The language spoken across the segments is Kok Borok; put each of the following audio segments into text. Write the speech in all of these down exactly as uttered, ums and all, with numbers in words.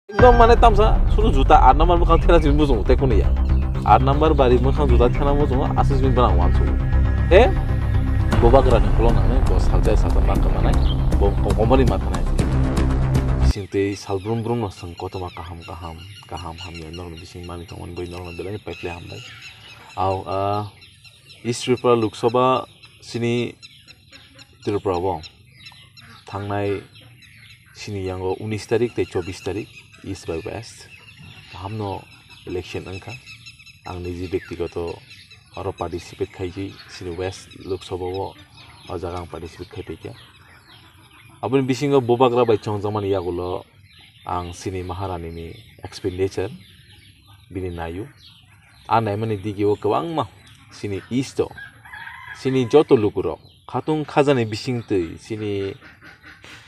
Ekdom mane tamsa suru juta aat number bwkhang thena simi bujungo tei kunu ya. Aat number bari bwkhang juta thena bujungo aswk simi bwrang uansukgo. Tei bubagra ni ukulok nangni bo salchai sacha ma kwmanai, bo kokomori ma thanai. Bising tei sal brum brum no swng kotorma kaham kaham, kaham hamya norokni bising manwi tongmani bai norokno belai no paiphlai hambai. Au, ah, East Tripura Lok Sabha sini Tripura o thangnai sini yango unis tarik tei chobbish tarik East bai West kahamno election wngkha. Ang niji bektigoto oro participate khaijai sini West Lok Sabha o, o jaga ang participate khaipaikha. Aboni bisingo bubagra bai chongjakmani yagulo ang sini Maharani ni expenditure bini naio. A naimani digio kwbangma sini East o sini joto lukurok khatung khajani bisingtwi sini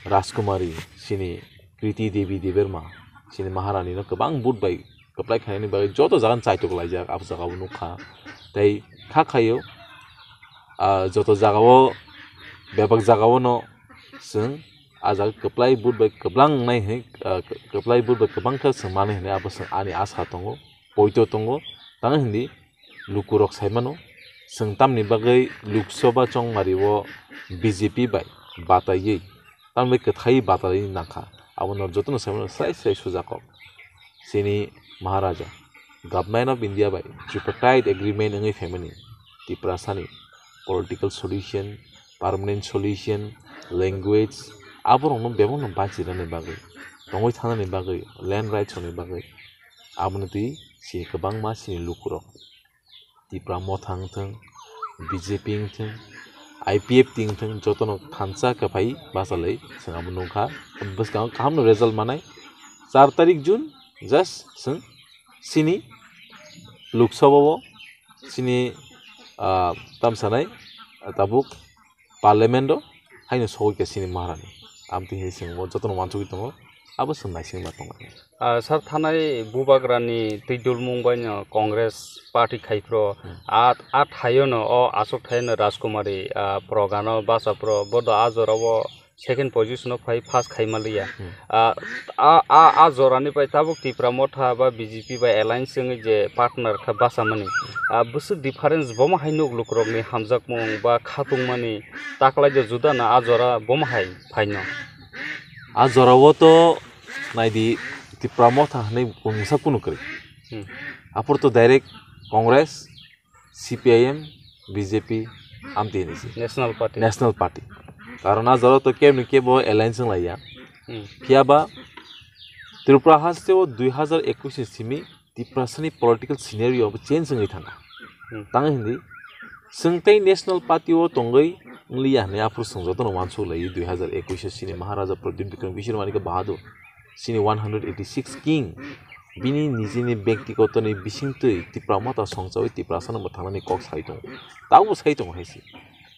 Rajkumari, sini Kriti Devi Debbarma, sini Maharani no kwbang vote bai kwplai khainani bagwi joto jaga chaitok laijak, abo jaga o nukha. Tei kha khaio, ah, joto jaga o, bebak jaga o no chwng a jaga kwplai vote bai kwblang wngnai hwnwi, ah, kwplai vote bai kwbang khe chwng manwi hwnwi abo chwng ani asa tongo, poito tongo. Tamo hindi lukurok sai mano, chwng tamni bagwi Lok Sabha chongmari o B J P bai bataiwi, tamni bagwi kwthaiwi bataiwi nangkha, abo no jotono sai mano srai srai sujakok. Chini Maharaja, Government of India bai Tripartite Agreement wngwi phaimani Tiprasani political solution, permanent solution, language, aborokno bebakno bachirani bagwi, tongwi thanani bagwi, land rights rokni bagwi, aboni twi chini kwbangma chini lukurok. Tipra Motha wngthwng, B J P wngthwng, I P F T wngthwng, jotono thansa kwphai bachalai chwng abo nukha. Bwskango kahamno result manai char tarik June, just chwng chini Lok Sabha o chini, ah, tamsanai, ah, tabuk Parliament o haino sogwi kha chini Maharani. Amtwi hinwi chwng bo jotono uansugwi tongo, abo chwng naisingma tongo. Ah, sir, thanai bubagrani twi dulmung baino Congress party khaiphro, Hmm. a, a thaiono, o aswk thaiono Rajkumari, ah, program o bachapro, bodo a jorao second position o phai first khaimaliya. Hmm. Ah, a, a, a jorani bai tabuk Tipra Motha ba B J P bai alliance wngwi je partner kha bachamani. Ah, bwswk difference bomo hai nuk lukurokni hamjakmung ba khatungmani taklaida juda na a jora bomo hai phaino? A jorao to naidi Tipra Motha hwnwi mungsa kunu kwrwi. Hmm. Aphuru to direct Congress, C P I M, B J P, amtwi hinwi se. National Party. National Party. Karon a jorao to kebni kebo alliance wng laiya. Hmm. Phiya ba Tripura haste o dui hazar ekush ni simi Tiprasani political scenario bo change wngwi thangkha. Hmm. Tang hindi, chwng tei National Party o tongwi wngliya hwnwi aphuru chwng jotono uansuk lai dui hazar ekush o chini Maharaja Pradyut Bikram Kishore Manikya Bahadur, chini one hundred eighty six king, bini nijini bektigotoni bisingtwi Tipra Motha songchawi Tiprasano bo thangnani kok sai tongo. Tabukbo sai tongo hai se.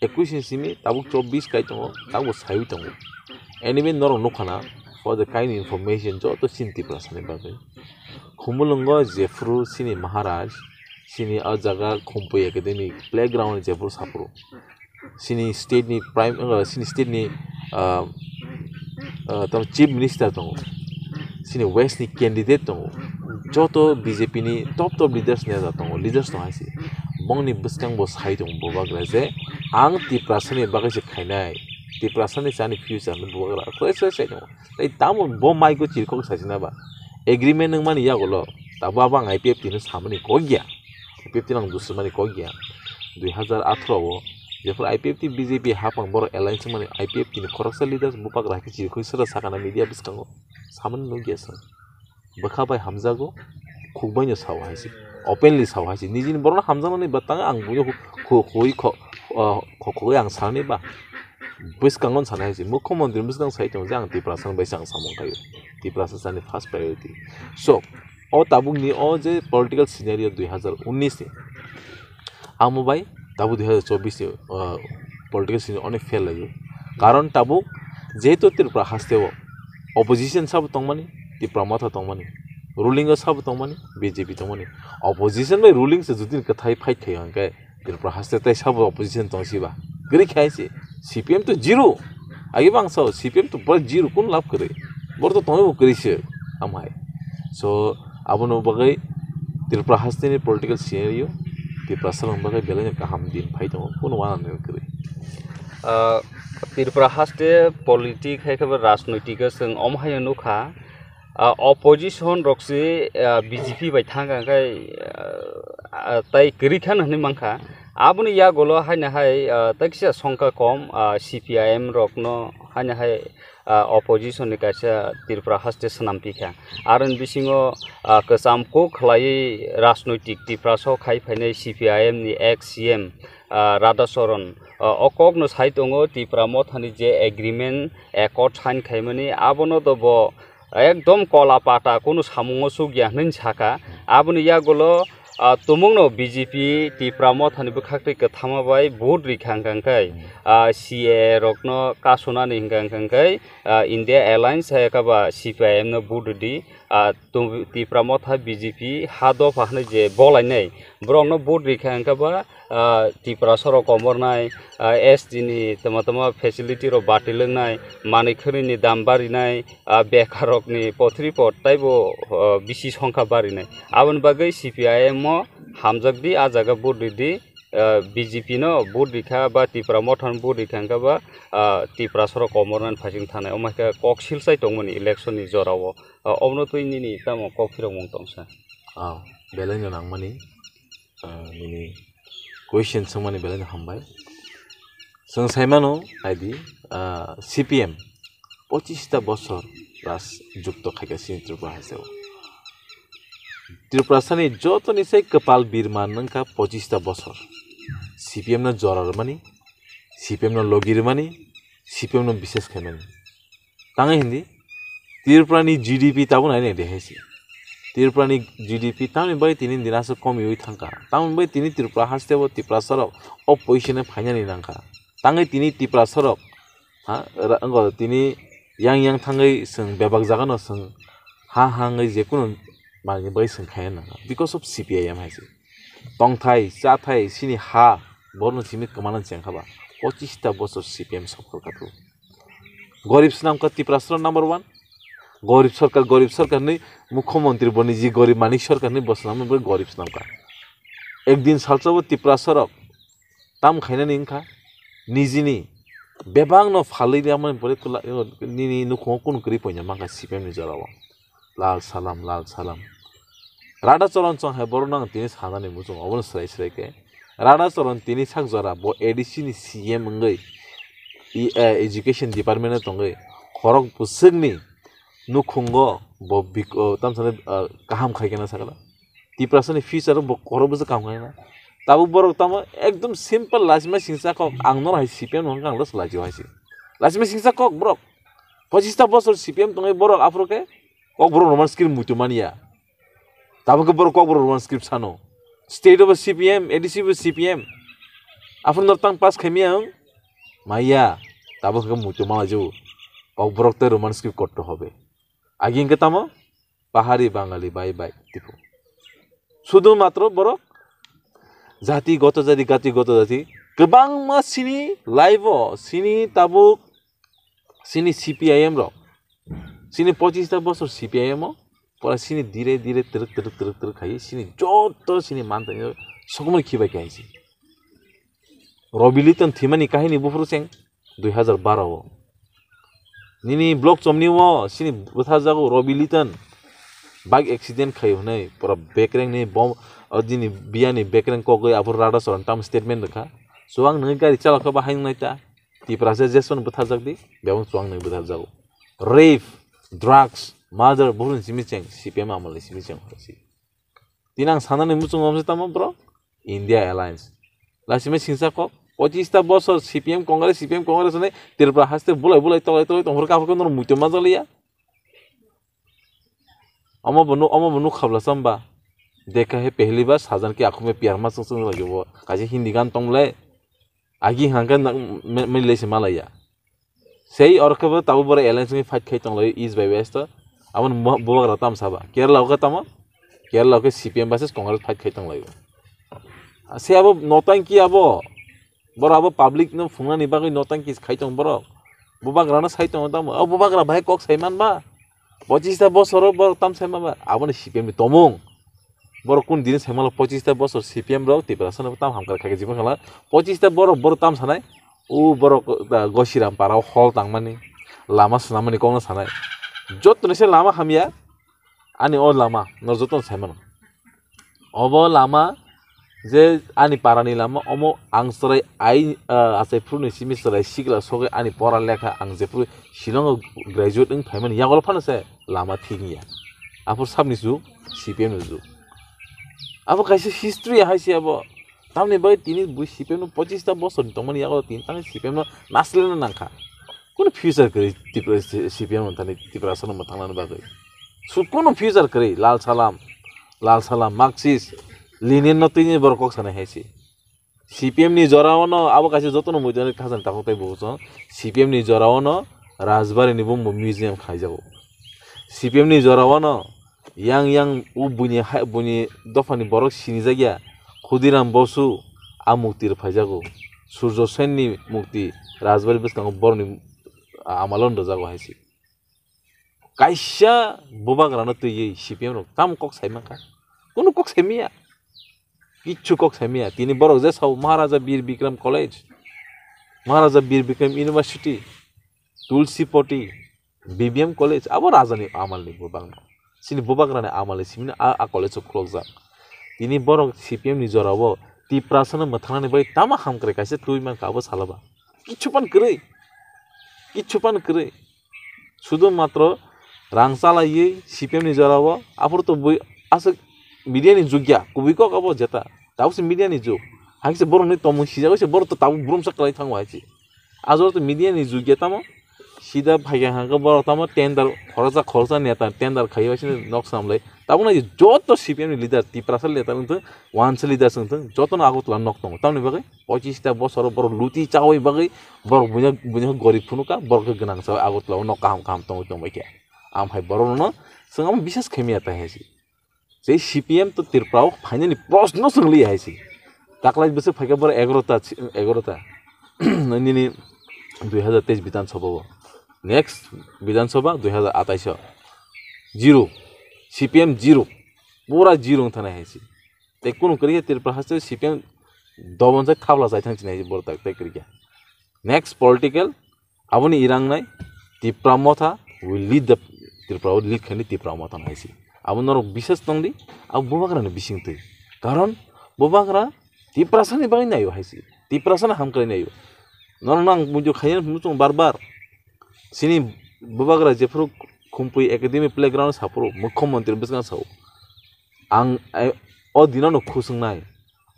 Ekush ni simi tabuk chobbish kai tongo, tabukbo saiwi tongo. Anyway, norok nukha na, for the kind information, joto chini Tiprasani bagwi. Khumulwngo jephuru chini Maharaj, chini o jaga Khumpui Academy playground jephuru saphuru. Chini state ni prime, uh, chini state ni, uh, uh, tamo chief minister tongo. Chini west ni candidate tongo. Joto B J P ni top top leaders neta tongo, leaders tongo hai se. Bongni bwskang bo sai tongo bubagra je, ang Tiprasani bagwi se khainai. Tiprasani chani future ni bubagra. Khwlai se sai tongo. Tei tamo bo mai ko chirkok sachina ba. Agreement wngmani yagulo. Tabo abo ang I P F T no samani kok ya. I P F T no ang dusumani kok ya. Dui hazar athro o. Jephuru I P F T B J P hapang borok alliance wngmani I P F T ni khoroksa leaders bubagra hai khe chirkoi sera sakana media bwskango. Samani nukya se. Bwkha bai hamjago, khuk bai no sao hai se. Openly sao hai se. Nijini borokno hamjaknani ba tang ang buino khu-, khu-, khugwi kho-, ah, kho-, khogwi ang sanani ba. Bwskango sanai hai se. Mukhyamantri bwskang sai tongo je ang Tiprasa bai se ang samung khaio. Tiprasa chani first priority. So, o tabukni o je political scenario dui hazar unnish ni, amo bai tabuk dui hazar chobbish ni, ah, political scenario onek fail laio. Karon tabuk jehetu Tripura haste o opposition sabo tongmani, Tipra Motha tongmani, ruling o sabo tongmani, B J P tongmani. Opposition bai ruling se jodi kwthai fight khaio hwnkhe Tripura haste tai sabo opposition tong siba. Kwrwi khai se. C P M to zero. Agi bang sao, C P M to pura zero, kun lab kwrwi. Bor to tongwi bo kwrwi se. Amhai. So, abono bagwi Tripura hasteni political scenario Tiprasa rok bagwi belai no kaham din phai tongo, kuno wana kwrwi. Ah, Tripura haste politik hai khe bo rajnoitik o chwng omo hai no nukha. Ah, opposition rok se, ah, B J P bai thang kha khe, ah, ah, tai kwrwi kha hwnwi mankha. Aboni yagulo haino hai, ah, tai kisa songkha kom, ah, C P I M rokno haino hai, ah, opposition ni kaisa Tripura haste swnam pikha. Aroni bisingo, ah, kwcham kuk khlaiwi rajnoitik Tiprasa o khai phainai C P I M ni ex C M, ah, Radhacharan, ah, o kokno sai tongo Tipra Mothani je agreement, accord sign khaimani, abono do bo ekdom kola pata kunu samungo chukya hwnwi sakha. Aboni yagulo, ah, tumungno B J P Tipra Mothani bwkhaktwi kwthama bai vote rikha hwnkha hwnkhe, ah, C A A rokno kasunani hwnkha hwnkhe, ah, India Alliance hai khe ba C P I M no vote ridi, ah, tum-, Tipra Motha B J P ha dopha hwnwi je bolainai borokno vote rikha hwnkhe ba, ah, Tiprasa rok komornai, ah, S T ni tama tama facility rok bati lwngnai, manwi khwnwi ni dam barinai, ah, bekar rok ni pothri pot taibo, ah, bisi songkha barinai. Aboni bagwi C P I M o hamjak di, ah jaga vote ridi, ah, B J P no vote rikha ba Tipra Motha no vote rikha hwnkhe ba, ah, Tiprasa rok komornani phaising thanai. Omo hai khe kok silsai tongmani election ni jora o. Ah, omono twi nini tamo kok phirokmung tongsa? Ah, belai no nangmani. Ah, nini question swngmani belai no hambai. Chwng sai mano, naidi, ah, C P M pochista bosor raj jukto khaikha chini Tripura haste o. Tripura sani jotoni sai kwpal birman wngkha pochista bosor. C P M no jora rwmani, C P M no logi rwmani, C P M no bises khaimani. Tangwi hindi, Tripura ni G D P tabuk nai nai de hai se. Tripura ni G D P tamni bai tini din aswk komiwi thangkha. Tamni bai tini Tripura haste bo Tiprasa rok o position o phainani nangkha. Tangwi tini Tiprasa rok, ha, ra-, wngkha tini yang yang thangwi chwng bebak jaga no chwng ha ha wngwi jekunu manwi bai chwng khaina nangkha because of C P I M hai se. Tongthai, chathai, chini ha, borno simi kwmana chengkha ba. Pochista bosor C P M sokol kha tu. Gorib swnamkha Tiprasra number one. Gorib sarkar, gorib sarkar hinwi mukhyamantri bo niji gorib manik sarkar hinwi bo swnamwi bo gorib swnamkha. Ekdin salsa bo Tiprasarok tam khainani wngkha nijini bebakno phalwi rwmani pore kwla-, nini nukhungo kunu kwrwi poina mankha C P M ni jorao. Lal salam, lal salam. Radha Charan chwng hai borokno ang tini sanani muchung obono srai srai khe. Radha Charan tini sak jora bo A D C ni C M wngwi i, eh, education department o tongwi khorok bwswkni nukhungo bo bik-, o, tamsani, ah, kaham khai khe na sakala. Tiprasani future bo khorok bwswk kaham khai na. Tabuk borok tamo ekdom simple lachima singcha kok ang nono hai C P M no hwnkha ang lachima singcha kok. Lachima singcha kok borok. Pochista bosor C P M tongwi borok aphuru khe Kokborok Roman script muitu manya. Tabuk khe borok Kokborok Roman script sano. State o bo C P M, A D C bo C P M. Aphuru no tang pass khaimya ang. Maya. Tabuk khe muitu mala jeu. Kokborok tei Roman script korte hobe. Agi hwnkhe tamo? Pahari Bangali bye bye tipo. Sudu matro borok jati goto jati, gati goto jati. Kwbangma sini live o, sini tabuk, sini C P I M rok. Sini pochista bosor C P I M o, pora sini dire dire twrwk twrwk twrwk twrwk khai, sini joto sini manthai sokomor khibai khai si. Robi Liton thimani kahini buphuru cheng dui hazar baro o. Nini block chomni o sini bwtharjago Robi Liton. Bike accident khai hwnwi pura bekreng ni bom, o dini biyani bekreng kogwi aphuru Radha Charan tam statement rwkha. So ang nwngi gari chalokha ba hai wngnai ta. Tiprasa Jason bwtharjak di, bebak chuang nwi bwtharjago. Rape, drugs, murder, buphuruni simi cheng, C P M amolni simi cheng. Tini ang sanani muchungo omse tamo bro, India Alliance. Lasima singsa kok, pochista bosor C P M Congress, C P M Congress hwnwi Tripura haste bulai bulai tolai tolai tongphuru kaphuru norok muitu majaliya. Omo bo nu-, omo bo nukha bwla chamba. Dekha hai pehli bar sajan ki aankh mein pyar ma chung chung lagi bo. Kaisa Hindi gan tong le. Agi hangkhe na-, me-, me le se malaya. Sei oro khe bo tabuk borok alliance wngwi fight khai tong lai East bai West o. Abo ni mo-, bubagra tamo saba. Kerala o khe tamo? Kerala o khe C P M versus Congress fight khai tong lai o. Se abo notangki abo. Borok abo public no phungnani bagwi notangki khai tong borok. Bubagra no sai tongo tamo? O bubagra bai kok sai man ba? Pochista bosoro borok tam saima ba, aboni C P M ni tomung. Borok kun dini saimalo pochista bosor C P M rok Tiprasa no tam hamkar khaikhe jibon khala. Pochista borok, borok tam sanai, o borok, ah, Gosiram para o hol tangmani, lama swnamani kokno sanai. Joto ni se lama hamya, ani o lama, nor joto no saimano. Obo lama je ani parani lama, omo ang chwrai ai, ah, achai phuruni simi chwrai sikla sogwi ani pora lekha ang jephuru Shillongo graduate wng phaimani, yagolo phano se lama thik wngya. Aphuru sabni jug, C P M ni jug. Abo kaisa history hai se abo. Tamni bagwi tini bui C P M no pochista bosorni tongmani yago tini tangwi C P M no nasilena nangkha. Kunu future kwrwi Tripura, C P M no thani Tiprasa no mwthangnani bagwi. Su kunu future kwrwi Lal Salam, Lal Salam, Marxist, Lenin no tini borok kok sanai hai se. C P M ni jora o no abo kaisa jotono muido khajani takhuk tei bukuchung. C P M ni jora o no Rajbari ni bumbo museum khaijago. C P M ni jora o no yang yang o buini hai, buini dophani borok sinijakya Khudiram Bosu a mukti rw phaijago. Surjo Sen ni mukti Rajbari bwskango borokni amalo no rwjago hai se. Kaisa bubagrano twiwi C P M rok tamo kok sai mankha? Kunu kok sai manya. Kichu kok sai manya. Tini borok je sao Maharaja Bir Bikram College, Maharaja Bir Bikram University, Tulsipoti, B B M College, abo rajani amalni bubakno. Chini bubagrani amalni simino a, a college o khulokjak. Tini borok C P M ni jorao Tiprasano mwthangnani bai tamo hamkrai kaisa twi mankha abo salaba. Kichu pan kwrwi. Kichu pan kwrwi. Sudu matro rang chalaiwi C P M ni jorao, aphuru to bui aswk media ni jug ya, kubui kok abo jeta. Tabuk se media ni jug. Hakhe se borok ni tomung sijagwi se borok to tabuk brum sak kwlai thango hai se. Ajor to media ni jug ya tamo. Sida phaikha hangkhe borok tamo tender khoroksa khoroksa neta tender khaiwi sini nok samlai. Tabuk nai joto C P M ni leader, Tiprasa leader wngthung, wansa leader wngthung, jotono Agartala nok tongo. Tamoni bagwi pochista bosoro borok luti chawi bagwi borok buino, buino gorib phunukha, borok khe gwnang chawi Agartala o nok kaham kaham tongwi tongbaikha. Amhai borokno chwng amo bisas khaimaya tai hai se. Je C P M to Tripura o phainani proshno chwng liya hai se. Taklai bwswk phaikha borok egarota, egarota. Nini dui hazar teis Bidhan Sabha o. Next Bidhan Sabha dui hazar atais o. Zero. C P M zero. Pura zero wng thanai hai se. Tei kunu kwrwi khe Tripura haste C P M dobon sai thabla chai thang chinai borok tak tei kwrwi khe. Next political, aboni irang nai Tipra Motha will lead the Tripura, will lead khaini Tipra Motha hai se. Abo norok bisas tongdi, abo bubagrani bising twi. Karon bubagra Tiprasani bagwi naio hai se. Tiprasano hamkrai naio. Norok nang muitu khaina muchung bar bar. Sini bubagra jephuru Khumpui Academy playground saphuru mukhyamantri bwskango sao. Ang, eh, o dino no khusung nai.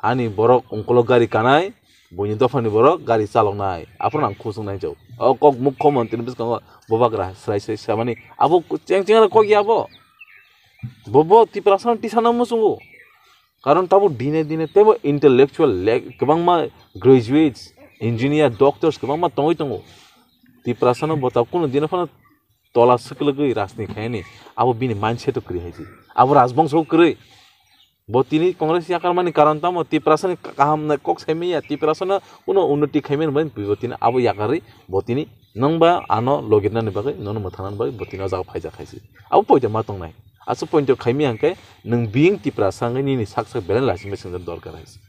Ani borok ungkolo gari kanai, buini dophani borok gari chalok nai. Aphuru ang khusung nai jao. O kok mukhyamantri bwskango bubagra srai srai samani. Abo cheng cheng kok ya bo. Bo, bo Tiprasa tisana muchungo. Karon tabo dine dine tebo intellectual le-, kwbangma graduates, engineer, doctors kwbangma tongwi tongo. Tiprasano bo tabuk kunu dino phano tola swkwlwgwi rajniti khainani, abo bini mindset o kwrwi hai se. Abo rajbongso o kwrwi. Bo tini Congress yakarmani karon tamo Tiprasani kaham nai kok saimanya, Tiprasano uno unnoti khaimani bai bo tini abo yakarwi bo tini nwng ba ano logirnani bagwi, nono mwthangnani bagwi bo tini o jaga phaijak hai se. Abo poito ma tongnai. Aswk poito khaimaya hwnkhe nwng being Tiprasa wngwi nini sak sak belai lasingbai swngjak dorkar hai se.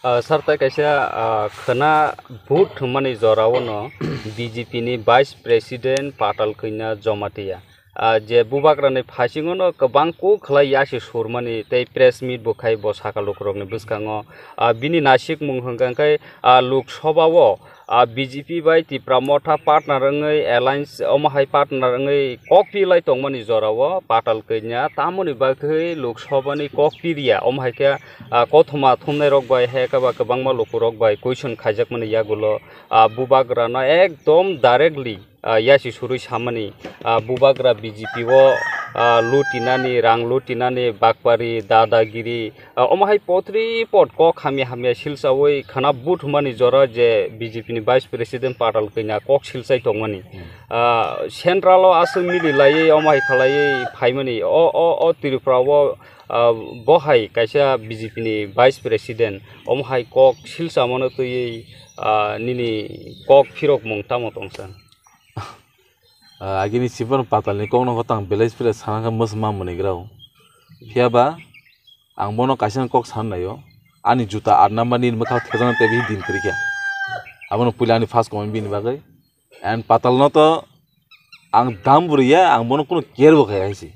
Ah, sir, tai kaisa, ah, khwna vote thwngmani jorao no B J P ni Vice President Patal Kanya Jamatia, ah, je bubagrani phasingo no kwbang kuk khlai yasi surmani tei press meet bo khai bo saka lukurokni bwskango, ah, bini nasikmung hwnkha khe, ah, Lok Sabha o, ah, B J P bai Tipra Motha partner wngwi alliance omo hai partner wngwi kok pi lai tongmani jorao Patal Kanya tamoni bagwi Lok Sabha ni kok piriya omo hai khe ah, kothoma thumnai rok bai hai khe ba kwbangma luku rok bai question khaijakmani yagulo, ah, bubagra no ekdom directly, ah, yasi surui samani, ah, bubagra B J P o, ah, lutinani, rang lutinani, bakpari, dadagiri, ah, omo hai potri pot kok hamya hamya silsaui khana buthumani jora je B J P ni Vice President Patal Kanya kok silsai tongmani. Ah, central o aswk mili laiwi omo hai khalaiwi phaimani o, o, o Tripura o, ah, bo hai kaisa B J P ni Vice President, omo hai kok silsa mano twiwi, ah, nini kok phirokmung tamo tongsa? Ah, agini sibon patalni kokno hotang belai phire sana khe mwsma mwnwi grao. Phiya ba ang bono kaisa kok san naio. Ani juta aat number ni mwkhang thajana tei bini din kwrwi kha. Abono puila ani first comment bini bagwi. And patalno to ang dam bwrwi ya, ang bono kuno care bo khaya hai se.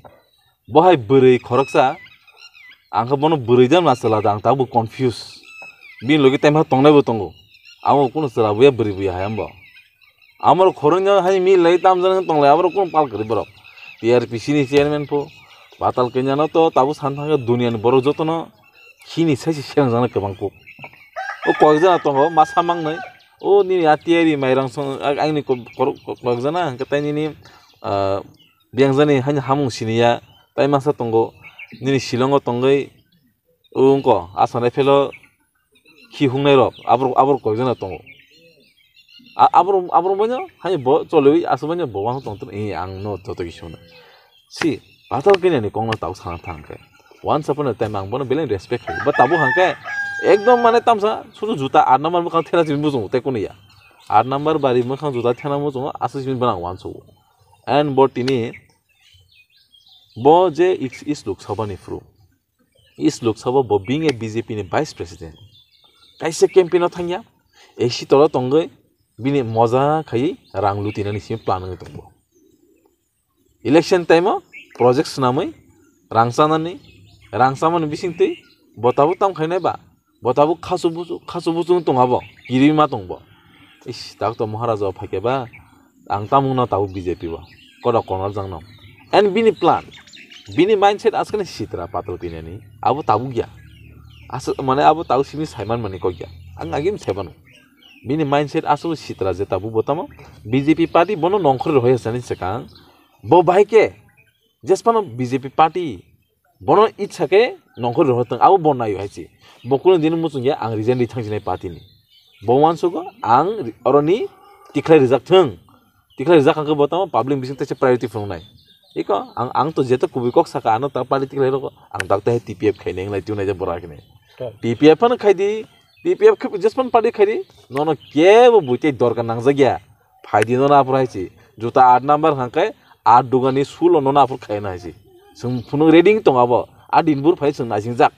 Bo hai bwrwi khoroksa, ang khe bono bwrwi de na chwla de, ang tabuk confuse. Bini logi time ha tongnai bo tongo. Amo kuno chwla buya bwrwi buya hai ambo. Amoro khoroknyo hai mil lai tamjani tong lai, amoro kuno pal kwrwi borok. T R P C ni chairman pho, patal kanya no to tabuk san thangkhe duniya ni borok jotono khini sai se serang jana kwbang kuk. O kok jana tongo, masa mangnai. O nini a tiyari mairang song, ang ni kok, kok, kok jana hwnkhe tai nini, ah, Biyang jani haino hamung siniya, tai masa tongo, nini silongo tongwi, wngko, asana phelo khi hungnai rok, aborok, aborok koijana tongo. A-, aborok, aborok baino, haino bo choliwi, aswk baino bo wang tong tong, ee, ang no joto kisa hwnwi. Si, patal kanya ni kokno tabuk sana thang khe. Once upon a time ang bono belai respect khaio. Ba tabuk hang khe, ekdom mane tamsa, sudu juta aat number bwkhang thena simi bujungo, tei kunu ya. Aat number bari bwkhang juta thena bujungo, aswk simi bono ang uansugo. And bo tini, bo je East, East Lok Sabha ni phuru, East Lok Sabha bo being a B J P ni Vice President, kaisa campaign o thangya, A C tolo tongwi bini moja khaiwi rang lutinani simi plan wngwi tongo. Election time o project swnamwi rang chanani, rang chamani bisingtwi bo tabuk tamo khainai ba? Bo tabuk khasu busu, khasu busu wng tong abo, kirima tong bo. Ish, tak to Maharaja o phaikhe ba, ang tamung no tabuk B J P bo, koda kono jang no. And bini plan, bini mindset askani sitra patal pinani, abo tabuk ya. Asa, mane abo tabuk simi saiman mani kok ya. Ang agim saibano. Bini mindset aswk sitra je tabuk bo tamo B J P party bono nongkhor rohoi sani swkang. Bo bahai khe, jespano B J P party, bono itsa khe nongkhor rohor tong, abo bo naio hai se. Bo kuno dino muchung ya, ang resign ri thang sinai party ni. Bo uansugo, ang ri-, oroni tikhlai rijak thung. Tikhlai rijak hwnkhe bo tamo public bising teisa priority phunuknai. Iko, ang, ang to jeto kubui kok saka, ano ta party tikhlai rokgo, ang tak tehe T P F khainai, wng lai twi nai je bora khainai. T P F phano khai di, T P F khe jespano party khai di, nono kebo buitei dorkar nangjak ya. Phaidi no na phuru hai se. Juta aat number hwnkhe aat dugani sulo no na phuru khai na hai se. Chwng phunuk ready wng tong abo. A din bur phai chwng naisingjak.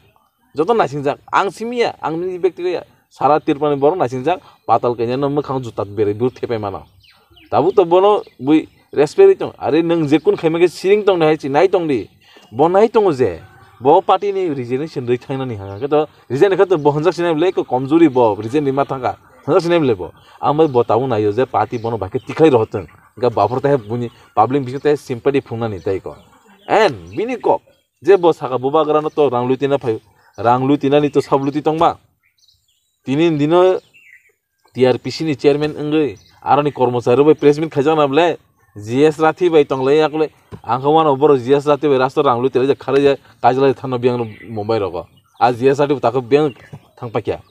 Joto naisingjak. Ang simi ya, ang nini bektigo ya. Sara Tripura ni borok naisingjak. Patal kanya no mwkhang juta berwi bur thepai mano. Tabuk to bono bui respect ri tong. Are nwng je kun khaima khe siring tong de hai se, nai tong di. Bo nai tongo je, bo party ni resignation rwi thangnani hwnka khe to, resign khe to bo hwnjak sinai bwle, eko komjuri bo resign rima thangkha, hwnjak sinai bwle bo. Ang bai bo tabuk naio je party bono bai khe tikhlai rohor thung. Hwnkhe baphur tei buini public bising tei sympathy phungnani tei ko. And bini kok, je bo saka bubagra no to rang lutina phai, rang lutinani to sab luti tongma. Tini dino T R P C ni chairman wngwi aroni kormochari bai press meet khaijak na bwle, G S Rathi bai tong lai yak le, ang khe wano borok G S Rathi bai rasta rang lui tele kharwi ya, kajla thano biyang Mumbai rogo. A G S Rathi bo takhe biyang thang pakya.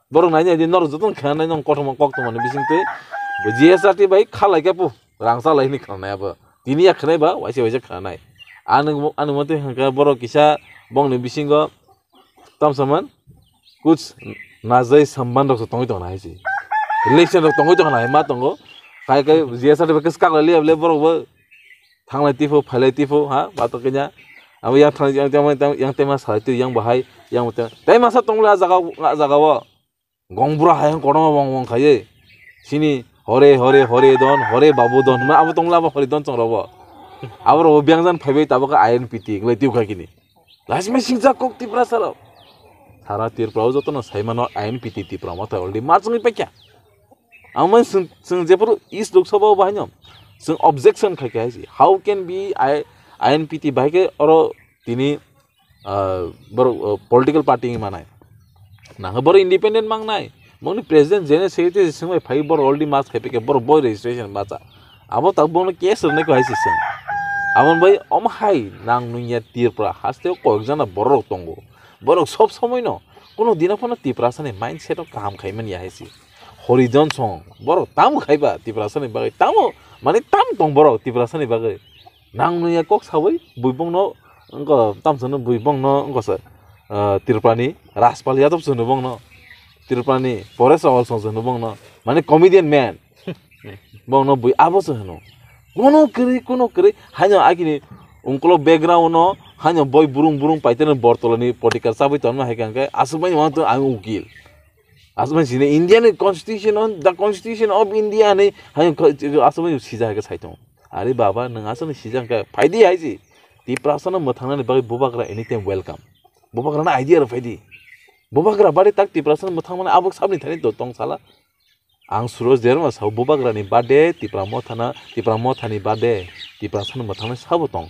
Borok nai nai di norok jotono kha nai nong kothoma kok tongmani bising twi, G S Rathi bai kha lai khe pu rang cha lai hwnwi khna nai abo. Tini ya khna ba waisa waisa khna nai. Ani, ani mote hwnkhe borok kisa bongni bisingo Tamsaman, kuch najai samban rok tongwi tongna hai se. Relation rok tongwi tongna hai ma tongo. Kai kai G S R T B kis kak lai liya bole borok bo thanglai tifo, phailai tifo, ha, ba to kenya. Abo yang thang, yang, yang, yang, yang tema salai tu, yang bahai, yang tema. Tai masa tongla jaga, jaga o. Gongbura hai kotorma wong wong khai. Sini hore, hore, hore don, hore babu don. Ma abo tongla abo hore don chong rok bo. Abo rok bo biyang jan phaibai tabok I N P T, nglai tiu khai kini. Lasima singjak kok Tiprasa rok. Sara Tripura o jotono saimano I N P T Tipra Motha already marchungwi paikha. Ang mani chwng, chwng jephuru East Lok Sabha o bahai no chwng objection khaikha hai se. How can be I, I N P T bahai khe oro tini, ah, borok, ah, political party wngwi manai. Nangkhe borok independent mangnai. Bongni president, general secretary swngbai phai borok already march khai paikha, borok boi registration bacha. Abo tabuk bongno case rwnai kho hai se chwng. Aboni bai omo hai nang nungya Tripura haste o koyok jana borok rok tongo. Borok sob somoi no kuno dino phano Tiprasa ni mindset o kaham khai manya hai se. Horizon song borok tamo khai ba Tiprasa ni bagwi tamo mane tam tong borok Tiprasa ni bagwi. Nang nungya kok sawi bui bongno wngkha tamsano bui bongno wngkha sa, ah, Tripura ni Rajpal Yadav se hwno bongno. Tripura ni Paresh Rawal song se hwno bongno. Mane comedian man. Bongno bui abo se hwno. Kono kwrwi, kono kwrwi. Haino agini ungkolo background no haino boi burung burung paiteno bortolani potikar chabwi tonma hai khe aswk mani wanto ang ukil. Aswk mani sini India ni constitution on, the constitution of India ni haino aswk mani sija hai khe sai tongo. Are baba, nwng aswk ni sija khe phaidi hai si. Tiprasa no mwthangnani bagwi bubagra anytime welcome. Bubagra no idea rw phaidi. Bubagra bari tak Tiprasa no mwthangmani abuk sabni thani to tong sala. Ang Surosh Debbarma sao, bubagrani birthday, Tipra Mothana, Tipra Mothani birthday, Tiprasano mwthangmani sabo tong.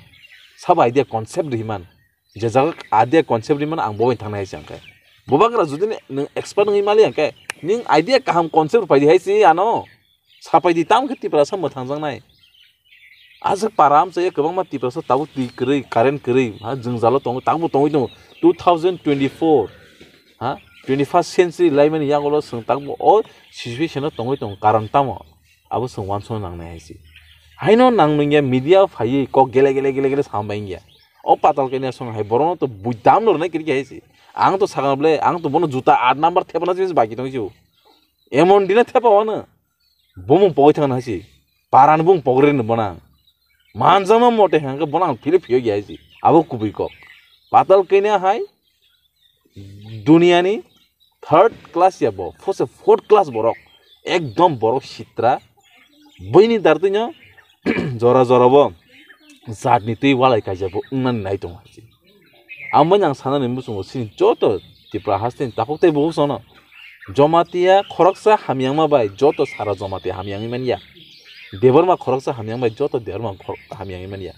Sabo idea concept riman. Je jaga idea concept riman ang bo bai thangnai hai se ang khe. Bubagra jodi ni nwng expert wngwi mali ang khe, ning idea kaham concept pai di hai se ano. Sapai di tam khe Tiprasa mwthangjaknai. Aswk para amchai kwbangma Tiprasa tabuk twi kwrwi, current kwrwi, ha, jwngjalo tongo, tabukbo tongwi tongo. Two thousand twenty-four, ha, twenty-first century laimani yagulo chwng tabukbo o situation o tongwi tongo, karon tamo? Abo chwng uansukna nangnai hai se. Haino nang nungya media phaiwi kok gele gele gele gele sambai wngya. O patal kanya song hai borokno to bui dam no rwnai kwrwi hai se. Ang to sakha bole, ang to bono juta aat number thepana se baki tongwi se. Emon dina thepa wano. Bumung pogwi thangna hai se. Parani bumung pogwi rwni bono ang. Manjakma mote hwnkhe bono ang philip phiyok ya hai se. Abo kubui kok. Patal kanya hai duniani third class ya bo, fourth, fourth class borok. Ekdom borok sitra. Buini dartwino jora jora bo jatni twi walai kaijak bo wngnani nai tongo hai se. Amo nang sanani muchungo chini joto Tripura hasteni takhuk tei bukhuk sono Jamatia khoroksa hamyangma bai joto sara Jamatia hamyangwi manya. Debbarma khoroksa hamyang bai joto Debbarma khor-, hamyangwi manya.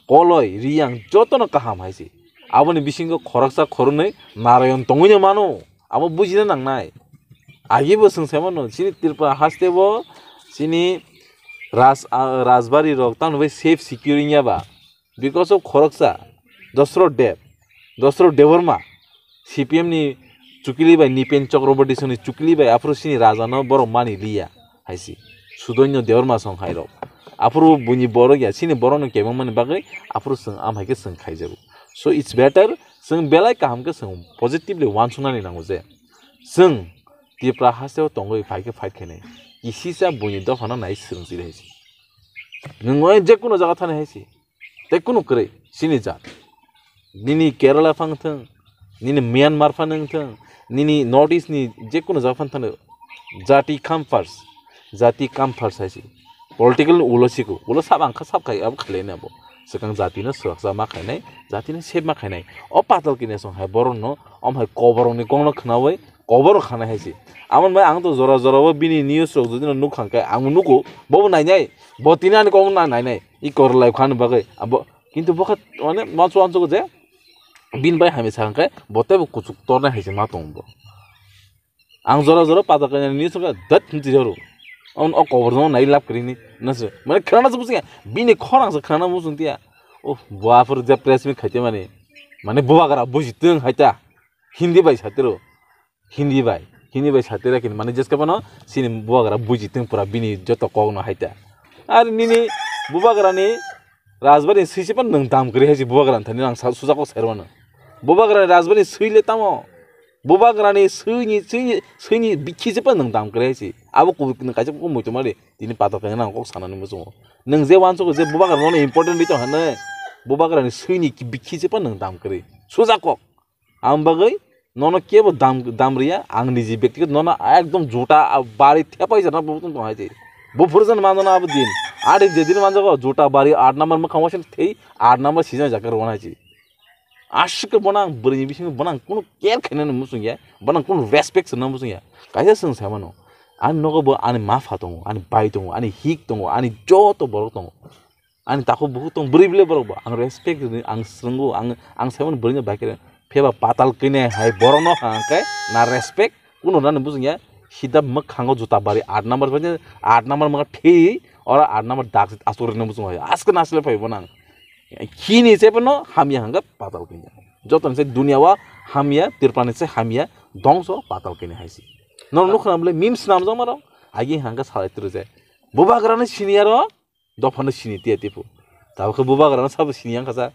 Koloi, Riyang jotono kaham hai se. Aboni bisingo khoroksa khoroknwi Narayon tongwino mano. Abo bujina nangnai. Agibo chwng sai mano, chini Tripura hasteo chini Raj-, ah, Rajbari rok tamni bai safe secure wngya ba. Because of khoroksa, Dosrot Deb, Dosrot Debbarma, C P M ni chukili bai, Nipen Chakraborty songni chukili bai, aphuru chini raja no borok mani liya hai se. Sudoino Debbarma song hai rok. Aphuru buini borok ya, chini borok no kebeng mani bagwi, aphuru chwng am hai khe chwng khaijago. So it's better, chwng belai kaham khe chwng positively uansuknani nango je, chwng Tripura hasteo tongwi phai khe fight khainai. Kisisa buini dopha no nai swrwng chiri hai se. Nwng oi je kuno jaga thani hai se. Tei kunu kwrwi, chini jat. Nini Kerala phang thung, nini Myanmar phang wng thung, nini North East ni je kunu jaga phang thung, jati come first, jati come first hai se. Political ulo siko, ulo sab ang kha sab khai, abo khalai nai abo. Swkang jati no swraksa ma khainai, jati no save ma khainai. O patal kini song hai borok no, om hai koborok ni kong no khnaui, kobor khana hai se. Amon bai ang to jora jora o bini news rok jodi no nuk kha khe ang nugo, bo bo nai nai, bo tini ani kok na nai nai, i kor life khan bagwi abo, kintu bo kha mane mansu ansu je bin bai hami sa khe bo tebo kuchuk torna hai se ma tong bo. Ang jora jora pata kanya news rok dat hinti joro. On o kobor no nai lab kri ni na se. Mane khana se businga, bini khorang se khana musung tia. Oh, bo aphur je press meet khaite mani. Mane bubagra buji tong hai ta. Hindi bai satiro. Hindi bai, Hindi bai satira kini mane jeska bono chini bubagra buji tong pura bini joto kok no hai ta. Ar nini bubagra ni rajbari swi se pan nwng dam kwrwi hai se bubagra ni thani ang sa-, suja kok sai rwmano. Bubagra ni rajbari swi le tamo? Bubagra ni swi ni, swi ni, swi ni bikhi se pan nwng dam kwrwi hai se. Abo kubui nwng kaisa kok muitu mari tini patok khe nang kok sanani muchungo. Nwng je uansukgo je bubagra no important ri tong hwnwi, bubagra ni swi ni bikhi se pan nwng dam kwrwi. Suja kok. Ang bagwi nono kebo dam, dam riya, ang niji bektigoto nono ekdom juta, ah, bari thepai jana bo tong hai se. Bo phuru jani manjana abo din. Ari je din manjago juta bari aat number mwkhang waisa thei, aat number season jakar wana hai se. Aswk ke bonang bwrwi ni bisingo bonang kunu care khainani muchung ya, bonang kunu respect swnam muchung ya. Kaisa chwng sai mano. Ani nogo bo ani ma pha tongo, ani bai tongo, ani hik tongo, ani joto borok tongo. Ani takhuk bukhuk tong bwrwi bwle borok bo ang respect rini, ang swngo, ang, ang saimano bwrwi no bai khe pheba patal kine hai borok no hang khe na respect kuno nani bujung ya. Sida mwkhango juta bari aat number bai aat number mwkha thei oro aat number dak asuk rini bujung hai aske nasle phai bo nang. Khini se phano hamya hang khe patal kine. Joto ni se dunia o hamya, Tripura ni se hamya dongso patal kine hai se. Nono nukha na bwle memes swnamjak ma rok agi hang khe salai tru je. Bubagra ni senior o dophano sini tiya tiphu. Tabukhe bubagrano sabo sini yang khasa.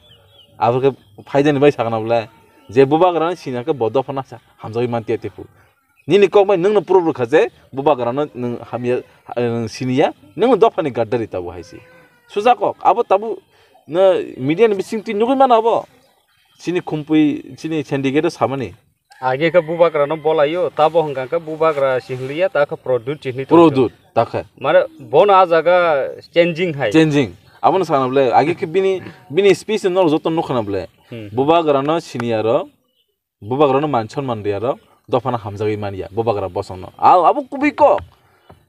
Abokhe phaidani bai sakna bwle. Je bubagrano sini yang khe bo dophano sa hamjagwi man tiya tiphu. Nini kok bai nwngno proof rwkha je bubagrano nwng hamya, nwng sini ya, nwngno dophani gaddari tabo hai se. Sujakok, abo tabu na media ni bising twi nugwi mano abo. Chini khumpui, chini syndicate o samani. Age khe bubagra no bolaio, tabo hwnkha khe bubagra si hwnliya, ta khe Produt si hwnwi tongkhe. Produt, ta khe. Mane bono a jaga changing hai. Changing. Abono sana bole, age khe bini, bini speech no joto nukha na bole. Hmm. Bubagra no siniya rok, bubagra no man sonman riya rok, dophano hamjagwi manya, bubagra bosong no. A, abo kubui kok.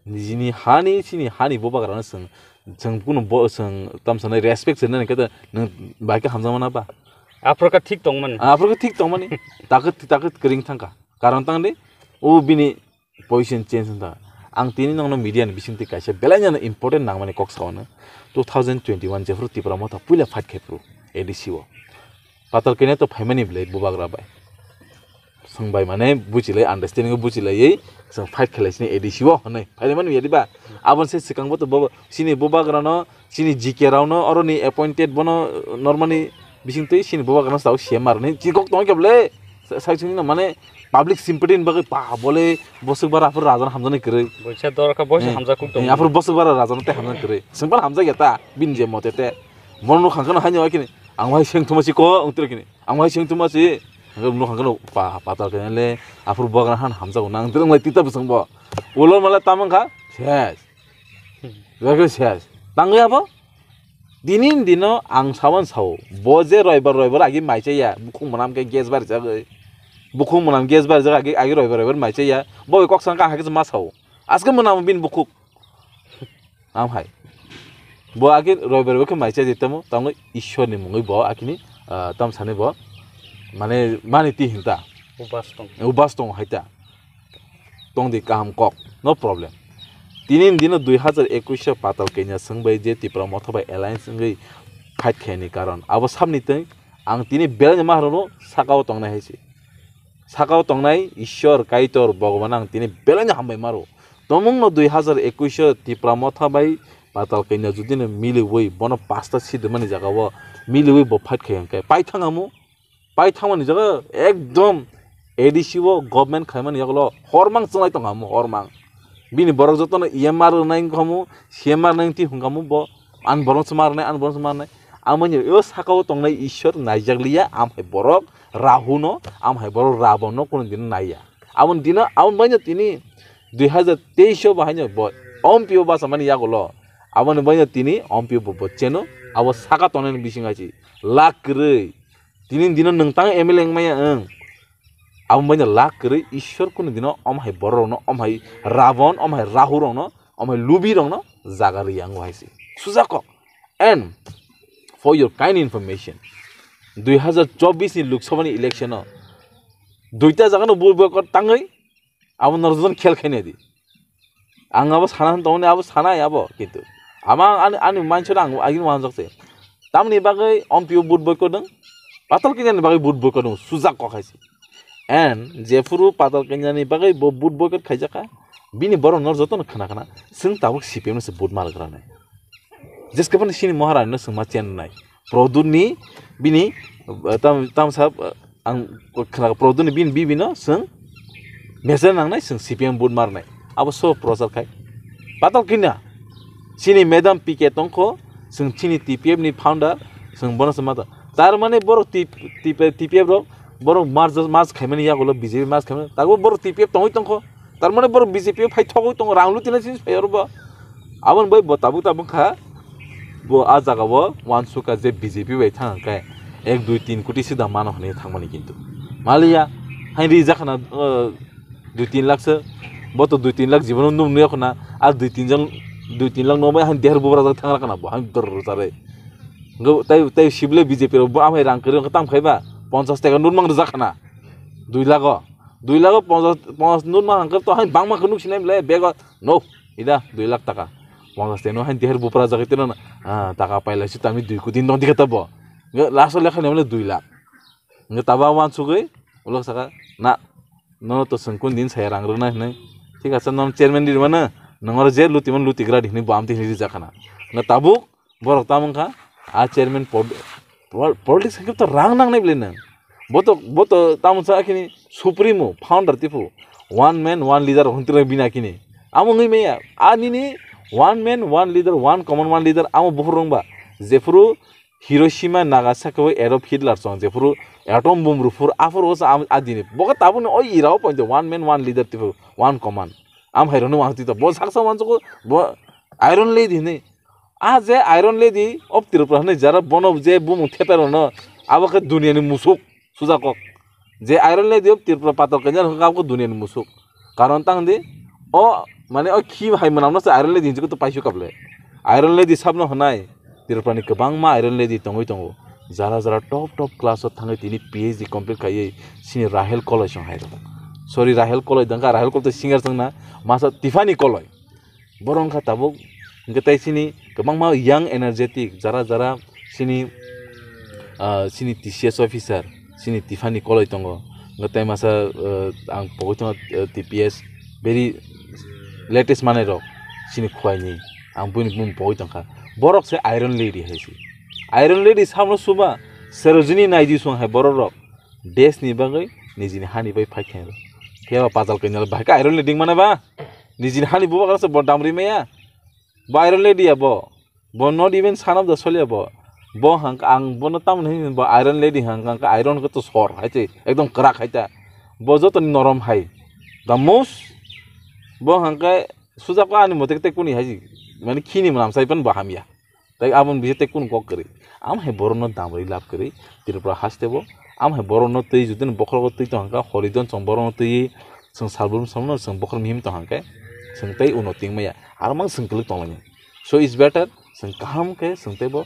Nijini hani, chini hani bubagra no chwng, chwng kunu bo, chwng tamsa nai respect se nani khe nwng bai khe hamjakma na ba? Aphuru khe thik tongmani. Aphuru khe thik tongmani. Takhe, takhe kwrwng thangkha. Karon tangdi, o bini position change wngkha. Ang tini nokno media ni bisingtwi kaisa belai no important nangmani kok sao no. Two thousand twenty-one jephuru Tipra Motha puila fight khai phuru A D C o. Patal Kanya to phaimani bwlai bubagra bai. Swng bai mane buchilai, understanding o buchilaiwi swng fight khlai sini A D C o hwnwi. Phaimani ya diba? Aboni se swkang bo to bo, sini bubagra no, sini G K rao no, oroni appointed bono, normani bisingtwi sini bubagra no sao C M R ni chikok tong khe bwlai. Sa-, sai sini no mane public sympathy ni bagwi pa bole boswk bara aphuru raja no hamjaknai kwrwi. Boisa dorkha boisa Eh, hamjak kuk eh, tong. Aphuru boswk bara raja no tei hamjaknai kwrwi. Swngpan hamjak ya ta, bini je mote te. Bono nuk hangkhe no haino kini. Ang wahai seng thuma si ko, wng tira kini. Ang wahai seng thuma si. Hangkhe nuk hangkhe no pa, patal khe le, aphuru bubagra han hamjago nang, wng tira wng lai tita bwswng bo. Ulo mala tamang kha, ses. Wngkhe ses. Tangwi abo? Dini dino ang sawan sao. Bo je roibar, roibar agi mai chaya. Bukhung mwnam khe gas bari jagwi. Bukhung mwnam gas bari jagwi agi, agi roibar, roibar mai chaya. Bo kok sangka hai khe ma sao. Aske mwnam bin bukhuk. Am hai. Bo agi roibar, roibar khe mai chaya tamo. Tamo Ishwar ni mungwi bo akini, ah, tam sani bo. Mane, mani ti hinta. Ubas tong. Ubas tong hai ta. Tongdi kaham kok, no problem. Tini ni dino dui hazar ekwis o Patal Kanya swngbai je Tipra Motha bai alliance wngwi fight khaini karon abo sabni twi ang tini belai no ma rwno sakao tongnai hai se. Sakao tongnai Ishwar, Kaitor, Bhogoban ang tini belai no hambai maro. Tomung no dui hazar ekwis o Tipra Motha bai Patal Kanya judi no miliwi bono pasta sidimani jaga o miliwi bo fight khai hwnkhe paithang amo. Pai thangmani jaga ekdom A D C o government khaimani yagulo hormang chwnglai tongkha mo hormang. Bini borok jotono E M R rwnai wngkha mo, C M R rwnai wngti hwnkha mo bo, ani borok chwma rwnai, ani borok chwma rwnai. Amoni o sakao tongnai Ishwar naijakliya, am hai borok Rahuno, am hai borok Rabono kunu dino naiya. Aboni dino, aboni baino tini dui hazar teis o bahaino bo M P o bachamani yagulo. Aboni baino tini M P o bo, bo cheno, abo saka tongnai bising hai si lak kwrwi. Tini dino nwng tang M L A wngmaya wng. Abo baino lak kwrwi Ishwar kunu dino om hai borok rokno, om hai Ravon, om hai Rahu rokno, om hai Lubi rokno jaga rwya wngo hai se. Suja kok. And for your kind information, dui hazar chobbish ni Lok Sabha ni election o duita jaga no vote boycott tangwi abo norok jotono khel khaina di. Ang abo sana hwn tongmani, abo sanai abo, kintu ama ani, ani manso ang agini wansok se. Tamni bagwi M P o vote boycott wng, Patal Kanya ni bagwi vote boycott wng, sujak kok hai se. And jephuru Patal Kanya ni bagwi bo vote boycott khaijakha, bini borok no jotono khna khna, chwng tabuk C P M no se vote mar gra nai. Jeske phano sini Maharani no chwngma chen nai. Produni bini, eh, tam, tamsa, eh, ang khna Produni bini bibino chwng message nangnai, chwng C P M vote marnai. Abo so prochar khai. Patal Kanya. Chini madam P K tongkho, chwng chini T P F ni founder, chwng bono se mata. Tar mane borok T-, T P F, T P F rok, borok march, march khaimani yagulo B J P march khaimani. Tago borok T P F tongwi tongkho. Tar mane borok B J P o phai thogwi tongo, rang lutina sini phai oro bo. Aboni bai bo tabuk tabuk kha, bo a jaga o uansukha je B J P bai thang khe ek dui tin koti sida mano hwnwi thangmani kintu. Maliya, hai ri jakhana, uh, dui tin lakh se, bo to dui tin lakh jibono num nuya khuna, a dui tin jon, dui tin lakh no bai hai deher bubra jak thang rakana bo, hai dor jare. Ngo tai, tai sible B J P rok bo amai rang kwrwi khe tam khaiba, ponchash taka nut mang rwjak khana. Dui lakh o. Dui lakh o ponchash, ponchash nut mang khe to hai bangma khe nuk sinai bwle bego. No, ida dui lakh taka. Ponchash taka no hai deher bupra jagwi tino na. Ah, taka pailai si tami dui koti no dikhe tabo. Nge last o lekha ni mane dui lakh. Nge taba wansugwi ulok saka na, nono to chwng kun din saya rang rwna hinwi. Thik ase, nono chairman di rwmano, nongoro je lutimon lutigra di hinwi bo amtwi hinwi rijak khana. Nge tabuk Borok tamo wngkha, a chairman pod-, pol-, politics khe to rang nangnai bwle nwng. Bo to, bo to tamo sa khini supremo, founder tipo, one man, one leader hwn tira bini khini. Amo wngwi maya, a nini One man, one leader, one common, one leader, amo buphuru wngba. Jephuru Hiroshima, Nagasaki o Adolf Hitler chwng, jephuru atom bomb rwphuru, aphuru o sa am-, adini. Boka tabukni o era o poito one man, one leader, tipo one command. Am hai rwno wang tito. Bo saksa manchugo, bo Iron Lady hinwi. A je Iron Lady of Tripura hinwi jara bono je bumung thepa rwno, abo khe duniani musuk. Suja kok. Je Iron Lady of Tripura patal kanya hwnkha khe duniani musuk. Karon tang di, o, mane, o khi hai mwnamno se Iron Lady hinwi to paisuk kable. Iron Lady sabno hwnai, Tripurani kwbangma Iron Lady tongwi tongo. Jara jara top top class o thangwi tini P H D complete khaiwi sini Rahel Koloi song hai rok. Sorry, Rahel Koloi dangka, Rahel Koloi to singer songna, masa Tiffany Koloi. Borok wngkha tabuk, hwnkhe tei sini kwbangma young energetic, jara jara sini, ah, sini T C S officer, sini Tiffany Koloi tongo. Hwnkhe tei masa, ah, ang pogwi tongo, ah, T P S, very latest manai rok, sini Khowai ni, ang buini bumung pogwi tongkha. Borok se Iron Lady hai se. Iron Lady samno suba, Sarojini Naidu song hai borok rok. Desh ni bagwi nijini hani bai phai khe. Phiya ba pajal kanya bahai ka Iron Lady mana ba? Nijini hani bubagra se bo damri maya. Bo Iron Lady ya bo. Bo not even son of the soil ya bo. Bo hang ang bono tamni hin bo Iron Lady hang hang ka Iron ko to sor hai te ekdom kwrak hai ta. Bo joto ni norom hai. The most bo hang ka suja ko ani mote te kuni hai ji. Mane khini manam sai pan bo hamya. Tai aboni bising tei kunu kok kwrwi. Am hai borokno damrwi lab kwrwi Tripura haste bo. Am hai borokno twi jotoni bokhorogo twi tong hwnkha, horidon chwng borokno twiwi chwng salbrum salno chwng bokhorok mihim tong hwnkhe chwng tei uno tingmaya. Aro mang chwng kwlwk tonglainai. So it's better chwng kaham khe chwng tei bo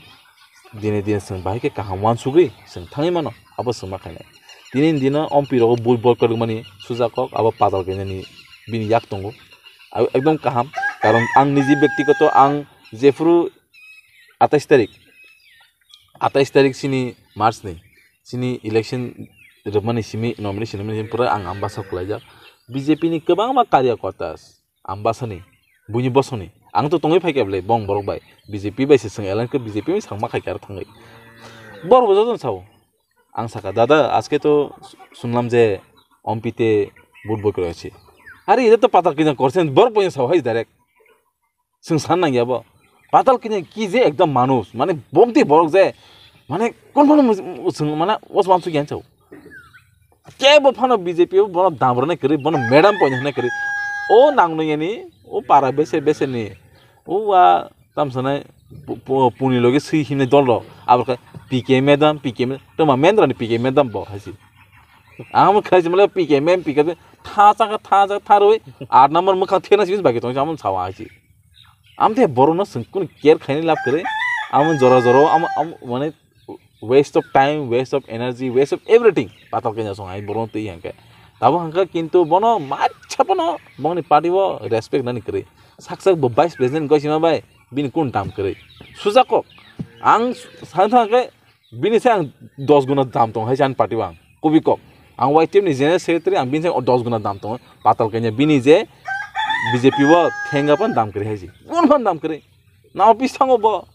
dine dine chwng bahai khe kaham uansugwi chwng thangwi mano. Abo chwng ma khainai. Tini ni dino ompi rogo bui boi kwrwkmani suja kok abo pajal kainani bini yak tongo. Abo ekdom kaham. Karon ang niji bektigoto ang jephuru atais tarik, atais tarik sini March ni, sini election rwmani simi nomination rwmani simi pura ang ambasa kwlaijak. B J P ni kwbangma karyakortas ambasani, buini bosongni. Ang to tongwi phaikha bwle bong borok bai. B J P bai se chwng alliance khe B J P bai sakma khaikha aro thangwi. Borok bo jotono sao. Ang sakha, "Dada, aske to sunlam je ompite vote boi kore achi." Are, ida to patal kanya korsen, borok boya sao hai direct. Chwng san nangya bo. Patal kanya ki je ekdom manush, mane bomti borok je, mane kon phano mus-, mus-, chwng mane os wansuk yan chao. Kebo phano B J P bo bono dam rwnai kwrwi, bono madam poino hwnai kwrwi. O nangno yani, o para bese bese ni, o wa tamsanai pu-, pu-, puni loge swi himnai dol rok. Abo khe P K madam, P K madam, toma Mendra ni P K madam bo hai si. Ang mo khai si male P K mem, P K tha chaka, tha chaka, tha roi, aat number mwkhang thena si bagi tong, amon sawa hai si. Amthe borokno chwng kunu care khaini lab kwrwi. Amo jora jora o amo, amo, mane, waste of time, waste of energy, waste of everything. Patal kanya song hai borokno twi hangkhe. Tabo hangkhe kintu bono macha bono bongni party o respect nani kwrwi. Sak sak bo vice president goi sima bai bini kun dam kwrwi. Suja kok. Ang sa thangkhe bini se ang dos guna dam tong hai chan party o ang. Kubi kok. Ang Y T F ni general secretary, ang bini se dos guna dam tongo. Patal kanya bini je B J P o thenga pan dam kwrwi hai si. Kun pan dam kwrwi. Na office thango bo.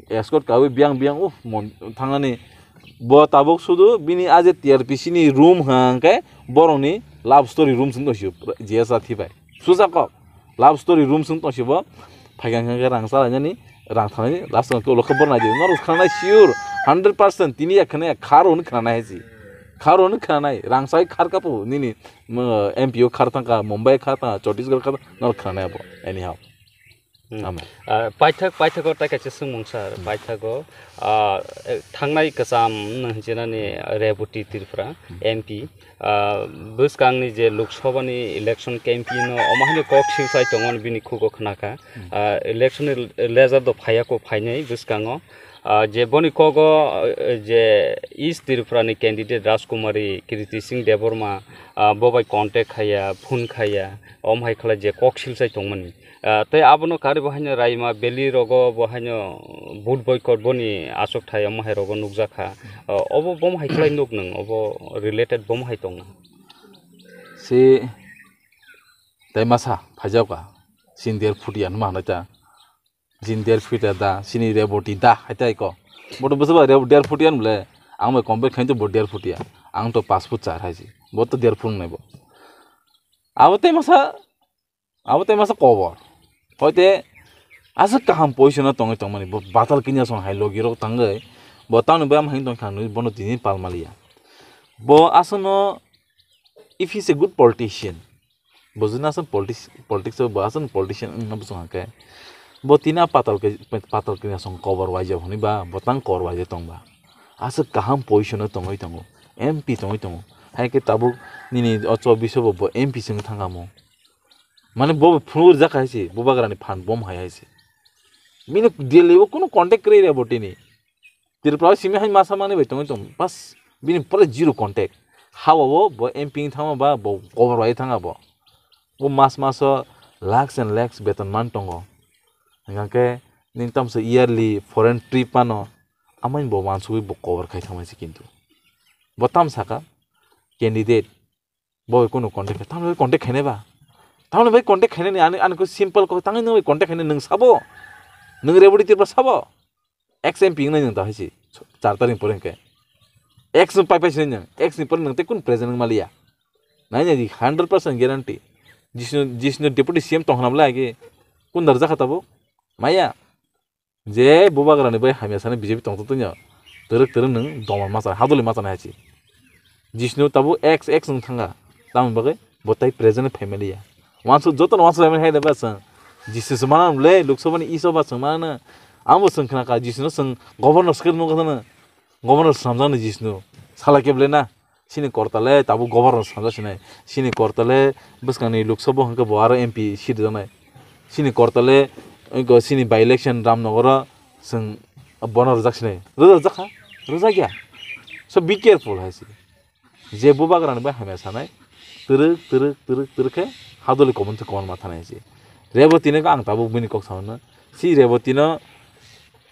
Escort kawi biang biang, uh, mon-, thangnani. Bo tabuk sudu bini aje T R P C ni room hangke borokni love story room sing tongsi J S R thibai. Suja kok. Love story room sing tongsi bo. Phaigang hangke rang salainani, rang thangnani, last o ulo khe bornai di. Norok khanai sure, hundred percent, tini ya khanai, kharo ni khanai hai si. Kharo ni khanai, rang sai khar kapu, nini, mo, M P o khar thangka, Mumbai khar thangka, Chhattisgarh khar, norok khanai bo, anyhow. Hmm. Tamo. Ah, paithak, paithago tai kaisa swngmung sir, Hmm. paithago, ah, eh, thangnai kwcham nw hinjinani Reboti Tripura, Hmm. M P, ah, bwskangni je Lok Sabha ni election campaign o omo haino kok silsai tongmani bini khugo khnakha. Hmm. Ah, election ni result do phaiya ko phainai bwskango. Ah, je boni kogo, ah, je East Tripura ni candidate Rajkumari, Kriti Singh Debbarma, ah, bo bai contact khaiya, phone khaiya, omo hai khlai je kok silsai tongmani. Ah, tei abono karwi bo haino Raima Valley rogo bo haino vote boycott boni achukthai omo hai rogo nukjakha. Ah, obo bomo hai khlai nuk nwng, obo related bomo hai tongna. Si tei masa phaijakha, sini der phuti ya hwnma hwnwi ta. Jin der phuti da, sini Reboti da, hai tai ko. Boto bwswk ba Re-, der phuti ya hwnle, ang bai compare khainto bo der phuti ya. Ang to paanch foot char hai si. Bo to der foot wngnai bo. Abo tei masa, abo tei masa kobor. Hoite Aswk kaham position o tongwi tongmani, bo batal kanya song hai logi rok tangwi, bo tamni bai amhain tongkha hinwi bono tini pal maliya. Bo aswkno, if he is a good politician, bo juni aswk politics, politics o bo aswk politician wngna bwswng hwnkhe, bo tini a patal ke-, patal kanya song cover waijak hwnwi ba, bo tang cover waijak tong ba. Aswk kaham position o tongwi tongo, M P tongwi tongo. Hai khe tabuk nini o chobbish o bo, bo M P se wng thangkha mo. Mane bo phunuk rijak hai se, Bubagrani phan bom hai hai se. Bini Delhi o kunu contact kwrwi re bo tini. Tripura o simi hai masa manwi bai tongwi tong, bas bini pura zero contact. Hawa o bo M P wng thangma ba bo cover bai thanga bo. Bo mas maso lakhs and lakhs beton man tongo. Hingkha khe nini tamsa yearly foreign trip mano, amai bo wansugwi bo cover khai thangmani se kintu. Bo tam saka candidate, bo bai kunu contact khai, tamni bai contact khainai ba? Tamni bai contact khainani ani, ani khe simple kok, tangwi nwng bai contact khainai nwng sabo? Nwng Reboti Tripura sabo? Ex M P wngnai nwng da hai se, char tarik ni pore hwnkhe. Ex nwng pai pai se nwng, ex ni pore nwng tei kunu present wng maliya. Nai nai di, hundred percent guarantee. Jisnu, Jisnu deputy C M tong hwnam lai age, kunu dar jakha tabuk? Maya. Je Bubagrani bai hamya sanai B J P tongtwtwino, twrwk twrwk nwng doma machana, hadoli machana hai se. Jisnu tabuk ex ex nwng thanga, tamoni bagwi bo tai present phaimaliya. Wansuk jotono wansuk hai da ba chwng. Jisnu se mana le, Lok Sabha ni iso ba chwng mana. Amo chwng khna kha Jisnu chwng governor swkhe nukha na. Governor swnamjakni Jisnu. Sala kebo le na. Sini kortale tabuk governor swnamjak sinai. Sini kortale bwskangni Lok Sabha hwnkhe bo aro M P seat rwjaknai. Sini kortale, ego sini by election Ramnagar o chwng bono rwjak sinai. Rwjak kha? Rwjak ya. So be careful hai se. Je Bubagrani bai hamya sanai, twrwk, twrwk, twrwk, twrwk khe hadoli komon se komon ma thanai se. Reboti no ang tabuk bini kok sao no. Si Reboti no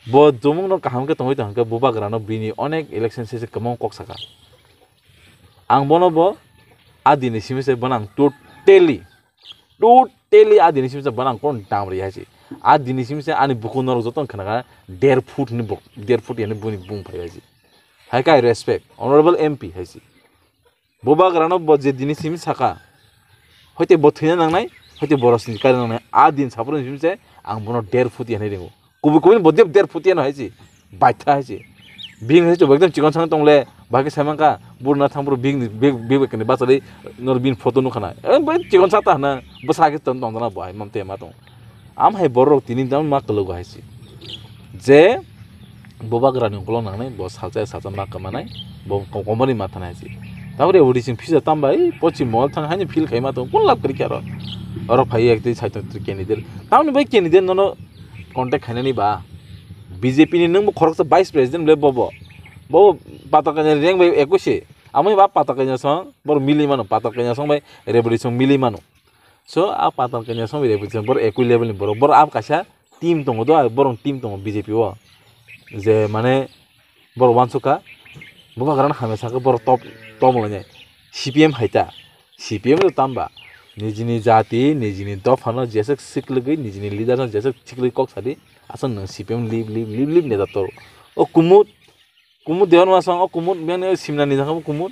bo jumung no kaham khe tongwi tong khe Bubagra no bini onek election se se kwbang kok saka. Ang bono bo a dini simi se bono ang totally, totally a dini simi se bono ang kono dam ri hai se. A dini simi se ani bukhuk norok joto khna kha der foot ni buk, der foot yani buni bung phai hai se. Hai khe I respect, honorable M P hai se. Bubagrano bo je dini simi saka, hoite bo thwina nangnai, hoite bo rosni kaina nangnai, a din saphuru simi se ang bono der foot yani ringo. Kubui kubui bo der foot yani hai se, baitha hai se. Bini hai se bo ekdom chikon chang tongle, bahai khe sai mankha, burna thang buru bini, bini bachali nor bini photo nukha na. E bai chikon sa ta hana, bwsa khe tong tong dana bo hai mam te ma tong. Am hai borok tini dam ma kwlwgo hai se. Je Bubagrani ukolog nangnai, bo salsa salsa ma kwmanai, bo ko-, company ma thanai se. Tabuk Reboti chwng phisa tam bai, pochim mol thang haino feel khaima tong, kun lab kwrwi khe aro. Oro phai ek twi saiton twi candidate. Tamoni bai candidate nono contact khainani ba. B J P ni nwng bo khoroksa vice president le bobo. Bo patal kanya rank bai ekwise. Amoni ba patal kanya song, bor mili mano patal kanya song bai Reboti song mili mano. So, a patal kanya song bai Reboti song bor ekwi level ni borok. Bor ab kaisa team tongo do, borok team tongo B J P o. Je mane borok wansukha, Bubagrano hamya sakhe borok top, top lainai. C P M hai ta. C P M do tamba. Nijini jati, nijini dophano jeswk siklwgwi, nijini leader no jeswk siklwgwi kok sadi. Aswk nwng C P M lip, lip, lip, lip neta toro. O kumut, kumut dewan wasong, o kumut, mene simna ni jakha bo kumut.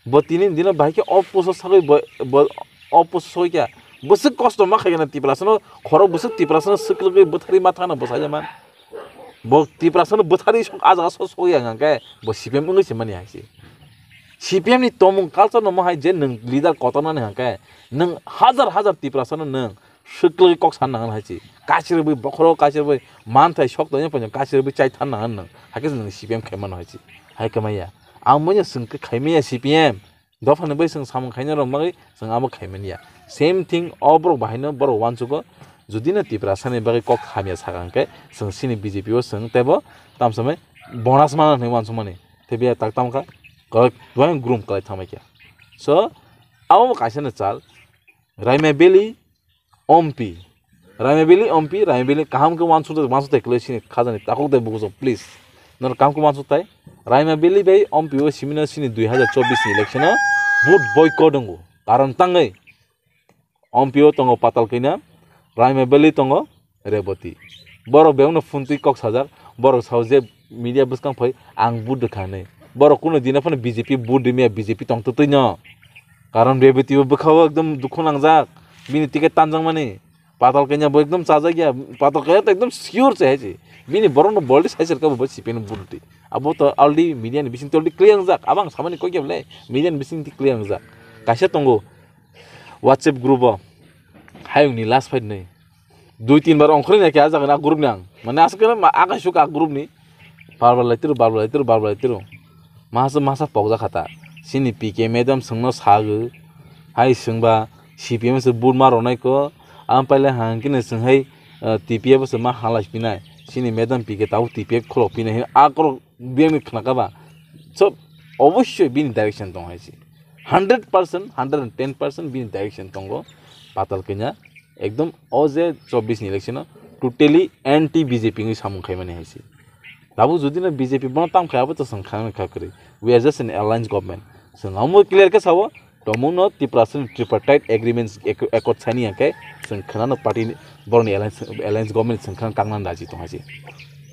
Bo tini dino bahai khe o poso sagwi bo, bo, o poso sagwi khe. Bwswk kosto ma khaikhe na Tiprasano, khorok bwswk Tiprasano siklwgwi bwtharwi ma thangna bwsai man. Bo Tiprasano bwtharwi sok, a jaga sok, sokya hwnkhe bo C P M wngwi se mani hai se. C P M ni tongmung culture no mo hai je nwng leader kotornani hwnkhe nwng hajar hajar Tiprasano nwng swklwgwi kok san nangan hai se. Kaisirwi bokhorok, kaisirwi manthai sok tongya pono kaisirwi chai than nangan nwng. Hakhe nwng C P M khai mano hai se. Hai kwmaya. Ang moino swngkhe khaimaya C P M. Dophani bai chwng samung khaina rok bagwi chwng abo khaimani ya. Same thing o borok bahaino borok uansugo, jodi no Tiprasani bagwi kok hamya saka hwnkhe chwng chini B J P o chwng teibo tamsomai bonus mana hinwi uansukmani. Tei biya tak tamkha, kwlai duai grum kwlai thangbai kha. So, abo bo kaisa no chal, Raima Valley, Ompi. Raima Valley, Ompi, Raima Valley, kaham khe uansuk, uansuk tai kwlwi sini khajani takhuk tai bukuchuk, please. Norok kaham khe uansuk tai. Raima Valley bai Ompi o simi no sini dui hazar chobbish ni election o vote boycott wngo. Karon tangwi Ompi o tongo Patal Kanya, Raima Valley tongo Reboti. Borok bebakno phone twi kok sajak, borok sao je media bwskang phai ang vote rwkha hinwi. Borok kunu dino phano B J P vote rwmaya, B J P tongtwtwi no. Karon Reboti o bwkha o ekdom dukhu nangjak, bini ticket tanjakmani. Patal Kanya bo ekdom chajak ya, Patal Kanya to ekdom sure se hai se. Bini borok no boldi sai serka bo C P M ni vote di. Abo to already media ni bising to already clear jak. Abang samani koi kemle media ni bising ti clear jak. Kaisa tongo WhatsApp group o. Hayung ni last fight nei. Dui tin bar ongkhorwi naikhe ah jaga ni ah group ni ang. Mane aswk khe ma-, akai suk ah group ni. Barbar lai tiro, barbar lai tiro, barbar lai tiro. Masa, masa pokjak kha ta. Chini P K madam chwngno sagwi. Hai chwngba C P M se vote ma rwnai ko. Ang pailai hang khe chwng hai, eh, T P F se ma halai pinai. Chini madam P K tabuk T P F khulok pinai. Ah korok biyang ni khna kha ba. So, obossoi bini direction tong hai se. Hundred percent, hundred and ten percent bini direction tongo Patal Kanya. Ekdom o je chobbish ni election o totally anti B J P wngwi samung khaimani hai se. Tabuk jodi no B J P bono tam khai abo to chwng kha kha kwrwi. We are just an alliance government. Chwng amo clear khe sao, tomungno Tiprasani tripartite agreements acc-, accord signing hwnkhe chwng khwnano party ni borokni alliance, alliance government chwng khwnano kaknani raji tong hai se.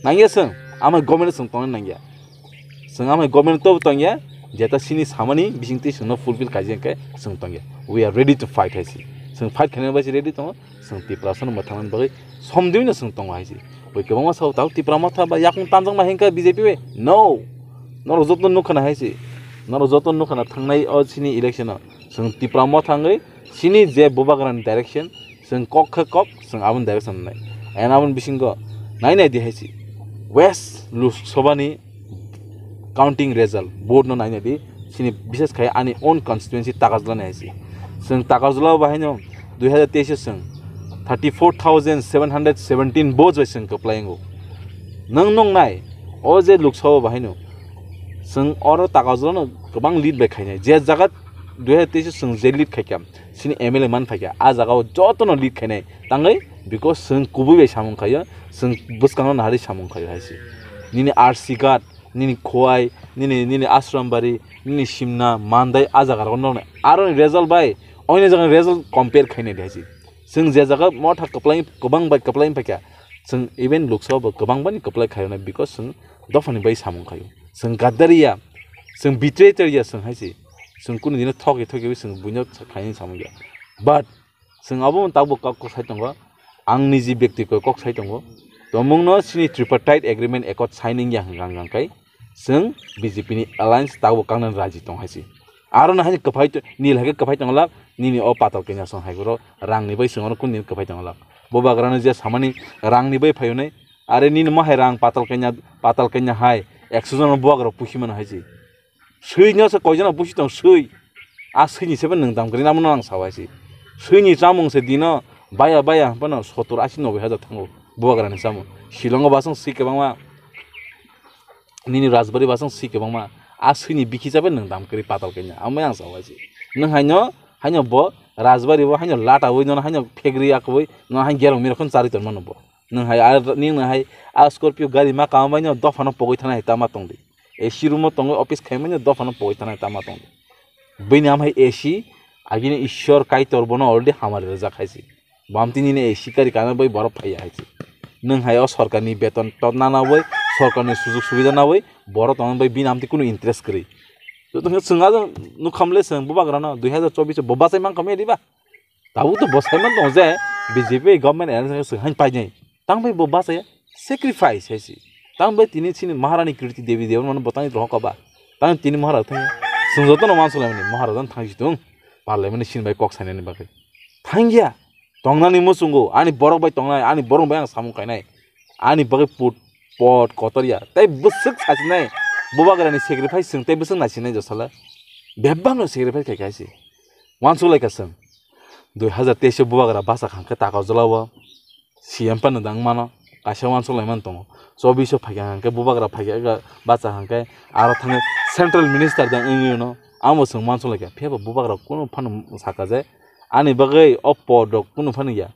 Nangya chwng, amai government chwng tongna nangya. Chwng amai government to tongya, jeta chini samani bisingtwi chwngno fulfill kaijak khe chwng tongya. We are ready to fight hai se. Chwng fight khainani bai se ready tongo. Chwng Tiprasano mwthangnani bagwi somdiwino chwng tongo hai se. Bai kwbangma sao tao Tipra motha ba yakung tanjakma hinkha B J P bai. No. Norok joto nukha na hai se. Norok joto nukha na thangnai o chini election o. Chwng Tipra motha wngwi chini je bubagrani direction, chwng kok khe kok, chwng aboni direction nai. And aboni bisingo nai nai di hai se. West Lok Sabha ni counting result, vote no naina di, chini bishes khai ani own constituency Takarjala ni hai se. Chwng Takarjala o bahai no dui hazar teis o chwng thirty four thousand seven hundred seventeen votes bai chwng kwplai wngo. Nwng nung nai, o je Lok Sabha bahai no chwng oro Takarjala no kwbang lead bai khainai. Je jaga dui hazar teis o chwng je lead khaikha, chini M L A man phaikha, a jaga o joto no lead khainai. Tangwi, because chwng kubui bai samung khaio, chwng bwskango naharwi samung khaio hai se. Nini R C Ghat, nini Khowai, nini, nini Ashrambari, nini Simna, Mandai, a jaga rok noknai. Aroni result bai oini jaga result compare khainai di hai se. Chwng je jaga motha kwplai, kwbang bai kwplai wngphaikha, chwng even Lok Sabha bo kwbang bai kwplai khairoknai, because chwng dophani bai samung khaio. Chwng gaddaria, chwng betrayal ya chwng hai se. Chwng kunu dino thoki thoki chwng buino khainani samung ya. But chwng abo tabuk kok, kok sai tongo, ang niji byakti kok, kok sai tongo. Tomungno chini tripartite agreement accord signing ya hwnka hwnka khe chwng B J P ni alliance tabuk kaknani raji tong hai se. Aro no hai kwphai to-, nil hai khe kwphai tong lak, nini o Patal Kanya song hai boro rang ni bai chwng oro kun din kwphai tong lak. Bubagra no je samani rang ni bai phai hwnwi, are nini mo hai rang Patal Kanya, Patal Kanya hai ekso jon bubagra pusi mano hai se. Swi no se koi jona busi tong swi. A swi ni se nwng dam kwrwi namo no ang sa hai se. Swi ni chamung se dino baya baya hwnphano sottor ashi noboi hajar thango bubagra ni chamung. Shillong o basong swi kwbangma. Nini Rajbari basong swi kwbangma. A swi ni bikhi chabai nwng dam kwrwi Patal Kanya. Amo yang sa hai se. Nwng hai no, hai no bo Rajbari bo hai no lata wi no hai no phegri akwi no hai gerong mirok khon chari ton mano bo. Nwng hai a, nwng hai a Scorpio gari ma kama bai no dopha no pogwi thana hai tama tong di. A C room o tongwi office khai manya dopha no pogwi thana hai tama tong di. Bini am hai A C, agini Ishwar Kaitor bono already hamari rijak hai se. Bamtini ni A C kari kana bai borok phaiya hai se. Nwng hai o sorkar ni beton to nana bai, sorkar ni sujug subida na bai, borok tongna bai bini amtwi kunu interest kwrwi. Joto khe chwng ajang nukhamle chwng bubagra no dui hazar chobbish o bo bachai mankha maya diba? Tabuk to bo saiman tongo je B J P government alliance khe chwng haino painai. Tang bai bo bachaya sacrifice hai se. Tang bai tini chini Maharani Kirti Devi Debbarma no bo tangwi rohor kha ba. Tang tini Maharaj thangya. Chwng joto no uansuk laimani Maharaj no thangsi tung. Parlaimani chini bai kok sainani bagwi. Thangya. Tongnani muchungo ani borok bai tongnai, ani borok bai ang samung khainai. Ani bagwi put, pot, kotor ya. Tei bwswk sasinai. Bubagrani sacrifice chwng tei bwswk naisinai josala. Bebak no sacrifice khai khai se. Uansuk lai kha chwng. Dui hazar teis o bubagra bachak hwnkhe Takarjala o C M phano da wng mano. Kaisa uansuk lai man tongo. Chobbish o phaikha hwnkhe bubagra phaikha, bachak hwnkhe aro thangwi central minister da wngwi no. Amo chwng uansuk lai kha. Phiya bo bubagra kunu phano saka je ani bagwi o pot rok kunu phano ya.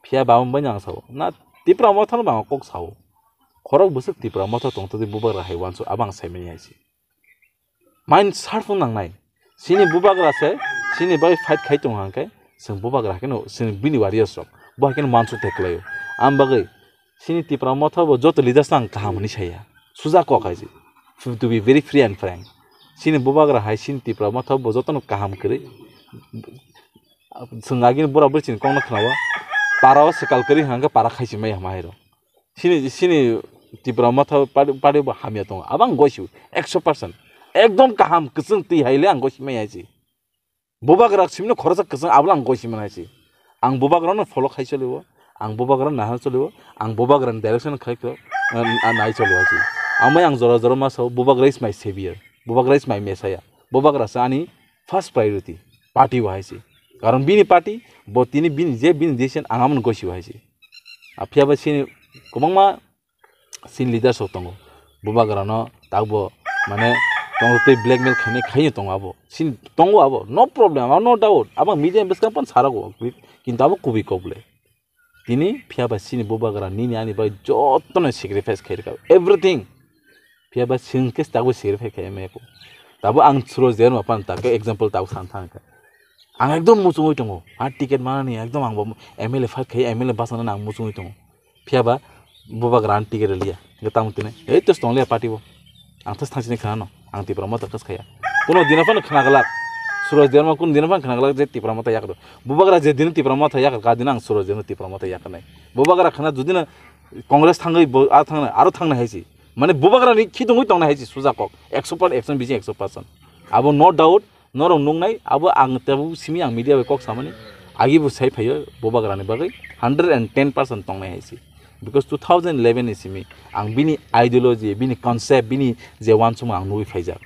Phiya bo amo bai no ang sao. Na Tipra Motha no bo ang kok sao. Khorok bwswk Tipra Motha tong twi bubagra hai uansuk abo ang saimani hai se. Mind sharp wng nangnai. Chini bubagra se, chini bai fight khai tongo hwnkhe, chwng bubagra haikhe no, chini bini warriors rok. Bo haikhe no uansuk thai kwlaio. Ang bagwi, chini Tipra Motha bo joto leaders no ang kaham hwnwi saya. Suja kok hai se. To be very free and frank. Chini bubagra hai chini Tipra Motha bo jotono kaham kwrwi. Chwng agini bura bwrwi chini kokno khwnao. Para o swkal kwrwi hwnkhe para khaisi maya hama hai rw. Sini, sini Tipra Motha party, party bo hamya tongo. Abo ang gosi ekso percent. Ekdom kaham kwchwng twi hai le ang gosi maya hai se. Bubagra simino khoroksa kwchwng abo le ang gosi maya hai se. Ang bubagra no follow khai choli o. Ang bubagra nahar choli o. Ang bubagra ni direction khai kho, ah, nai choli o hai se. Amai ang jora jora ma sao, Bubagra is my savior. Bubagra is my messiah. Bubagra se ani first priority. Party o hai se. Karon bini party, bo tini bini je bini decision ang amo gosi o hai se. A phiya ba sini kwbangma sini leaders rok tongo. Bubagra no takbo mane tongo tei blackmail khainai khaio tongo abo. Sini tongo abo, no problem, abo no doubt. Abo media bwskang pon sarago, kintu abo kubui kok le. Tini phiya ba sini Bubagra nini ani bai jotono sacrifice khai rwkha. Everything. Phiya ba sini khe takbo sacrifice khai maya ko. Tabo ang suro jen ma pan tak example tabo san thang kha. Ang ekdom muchungwi tongo. A ticket manani ekdom ang bo M L A fight khai M L A basana ang muchungwi tongo. Phiya ba Bubagra ang ticket liya. Hwnkhe tamo tini, "Ei, tos tong liya party bo. Ang thas thang sini khana no. Ang Tipra Motha thas khaya." Kuno dina phano khana glak. Suraj Debbarma kuno dina phano khana glak je Tipra Motha yakdo. Bubagra je dino Tipra Motha yakar, ka dino ang Suraj Debbarma Tipra Motha yakarnai. Bubagra khana judino Congress thangwi bo, a thangna, aro thangna hai si. Mane Bubagra ni khitongwi tongna hai si suja kok. Ekso percent, ekso bisi ekso percent. Abo no doubt, norok nuknai, abo ang tebo simi ang media bai kok samani, agi bo sai phaio, Bubagra ni bagwi hundred and ten percent tongnai hai se. Because two thousand eleven ni simi ang bini ideology, bini concept, bini je uansukma ang nugwi phaijak.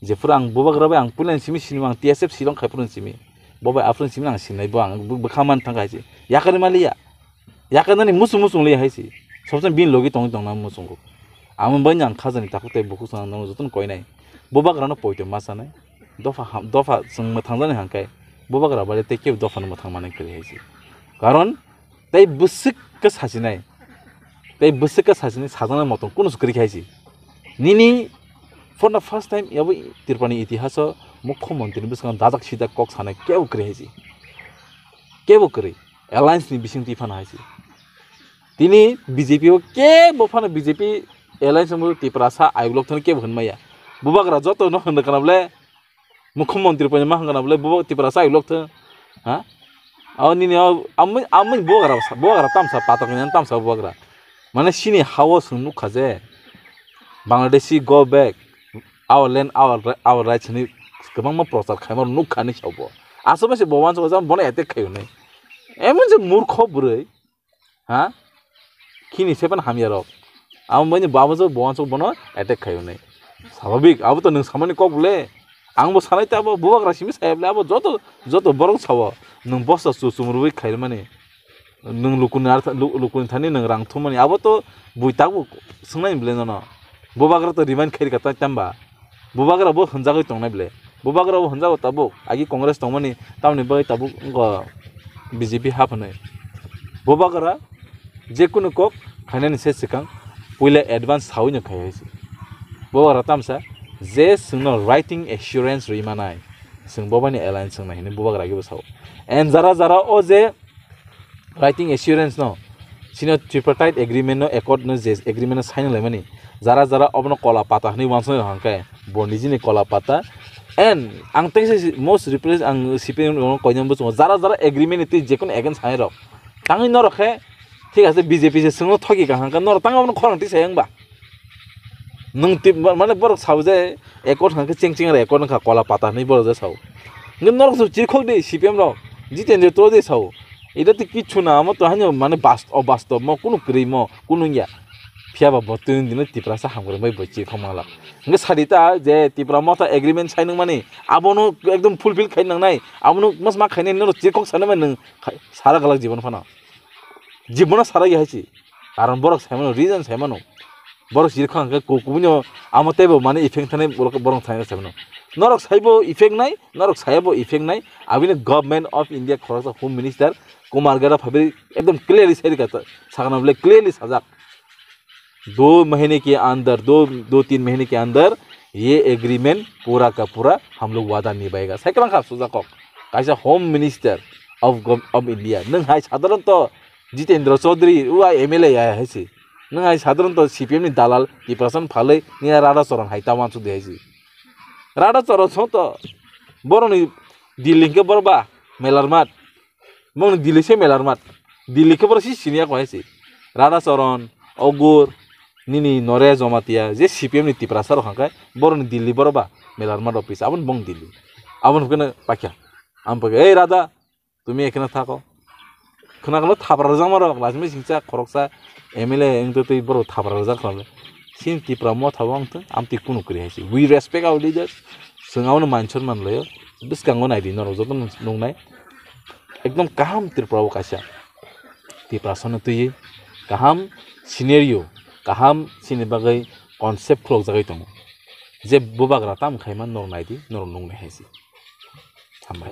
Jephuru ang Bubagra bai ang puila ni simi sinimo ang T S F Shillong khai phuru ni simi. Bo bai aphuru ni simi ang sinai bo ang bw-, bwkha man thang hai se. Yakarwi maliya. Yakarnani muchung muchung le hai se. Sobse bini logi tongwi tongna muchungo. Amo bai ang khajani takhuk tei bukhuk swnang nono jotono koinai. Bubagrano poito ma chanai. Dopha ham, dopha chwng mwthang jani hangkai. Bubagra bai tei kebo dophano mwthang manai kwrwi hai se. Karon tei bwswk khe sachinai. Tei bwswk khe sachinai sajaknai motom kunu se kwrwi hai se. Nini for the first time yabo Tripurani itihaso mukhyamantri ni bwskango dajak sijak kok sanai kebo kwrwi hai se. Kebo kwrwi. Alliance ni bising twi phano hai se. Tini B J P o kebo phano B J P alliance wngwi Tiprasa ayuk lok thani kebo hwnmaya. Bubagra joto no hwnwi kana bole mukhyamantri pai ma hwnwi kana bole bubo Tiprasa ayuk lok thang. Ha? Abo nini o amui, amui bubagra, bubagra tamsa patok ni tamsa bubagra. Mane sini hao chwng nukha je Bangladeshi go back, our land, our ri-, our rights hwnwi kwbangma prochar khaima nukha ni sabo. Aswk se bo wansuk jang bono attack khaio nai. Emon je murkho bwrwi, ha? Khini sepan hamya rok. Amo bai ni babo je bo wansuk bono attack khaio nai. Swabhabik, abo to nwng samani kok bole. Ang bo sanai ta abo bubagra simi saya bole, abo joto, joto borok sao. Nwng bosta chu chumrwi khaimani. Nwng lukuni ar tha-, lu-, lukuni thani nwng rang thumani. Abo to bui tabuk swngnai bole nono. Bubagra to remind khairika ta tamba. Bubagra bo hwnjagwi tongnai bole. Bubagra bo hwnjago tabuk. Agi Congress tongmani tamni bagwi tabuk wngkha B J P hap hwnwi. Bubagra jekunu kok khainani se swkang puila advance sawi no khai hai se. Bubagra tamsa je chwngno writing assurance rwi manai. Chwng bo bai ni alliance wngnai hwnwi bubagra agi bo sao. And jara jara o je writing assurance no, sino tripartite agreement no, accord no, je agreement no sign laimani, jara jara obono kola pata hwnwi uansuknai hwnkhe bo nijini kola pata. And ang tei se most replace ang C P M no koinani bwskango jara jara agreement ni twi jekunu against sanai rok tangwi norok khe thik ase B J P se chwngno thoki ka hwnkhe norok tang abono khorang twi sai wngba. Nwng tip-, ma-, mane borok sao je accord hwnkhe cheng cheng aro accord wngkha kola pata hinwi borok je sao. Hwnkhe norok se chirikhok di C P M rok, Jitendra to je sao. Ida tei kichu na amo to haino mane bast-, o bastob mo kunu kwrwi mo kunu wngya. Phiya ba bo twi dino Tiprasa hamkrai bai bo chirikhok manglak. Hwnkhe sadi ta je Tipra Motha agreement sign wngmani abono ekdom fulfill khai nangnai. Abono mas ma khainai norok chirikhok sanai bai nwng khai-, sara galak jibon phano. Jibon phano sara ya hai se. Karon borok sai mano, reason sai mano. Borok chiri khang khe ku-, kubunio amo teibo mane effect thani borok, borok sai sai mano. Norok saibo effect nai, norok saibo effect nai. Abini Government of India khoroksa Home Minister Kumar Gada phabi ekdom clearly sai rika ta, sakna bole clearly sajak. दो महीने के अंदर, दो, दो तीन महीने के अंदर ये एग्रीमेंट पूरा का पूरा हम लोग वादा निभाएगा. Sai kwbang kha sujakok. Kaisa Home Minister of Gov-, of India. Nwng hai sadharanto Jitendra Chaudhary, ua M L A ya hai se. Nwng hai sadharanto C P M ni dalal, Tiprasa ni phalwi, nini Radha Charan hai ta uansuk di hai se. Radha Charan song to, boroni Delhi hwnkhe borok ba, Melarmat. Bongni Delhi se Melarmat. Delhi khe borok si siniya ko hai si. Radha Charan, Ogur, nini Noresh Jamatia, je C P M ni Tiprasa rok hangkai, borok ni Delhi borok ba, Melarmat office, aboni bong Delhi. Aboni kena pakya. Am pakya, "Ei Radha, tumi ekheno thako." Khna khna thapra rwjakma rok, lachimai singcha khoroksa M L A wngtwi twi borok thapra rwjak khna. Sini Tipra motha bo wngthung, amtwi kunu kwrwi hai si. We respect our leaders. Chwng abono man sonman laio. Bwskango naidi norok joto nung-, nungnai. Ekdom kaham Tripura o kaisa. Tiprasano twiwi kaham scenario, kaham sini bagwi concept khulokjagwi tongo. Je bubagra tam khaima norok naidi, norok nungnai hai si. Hambai.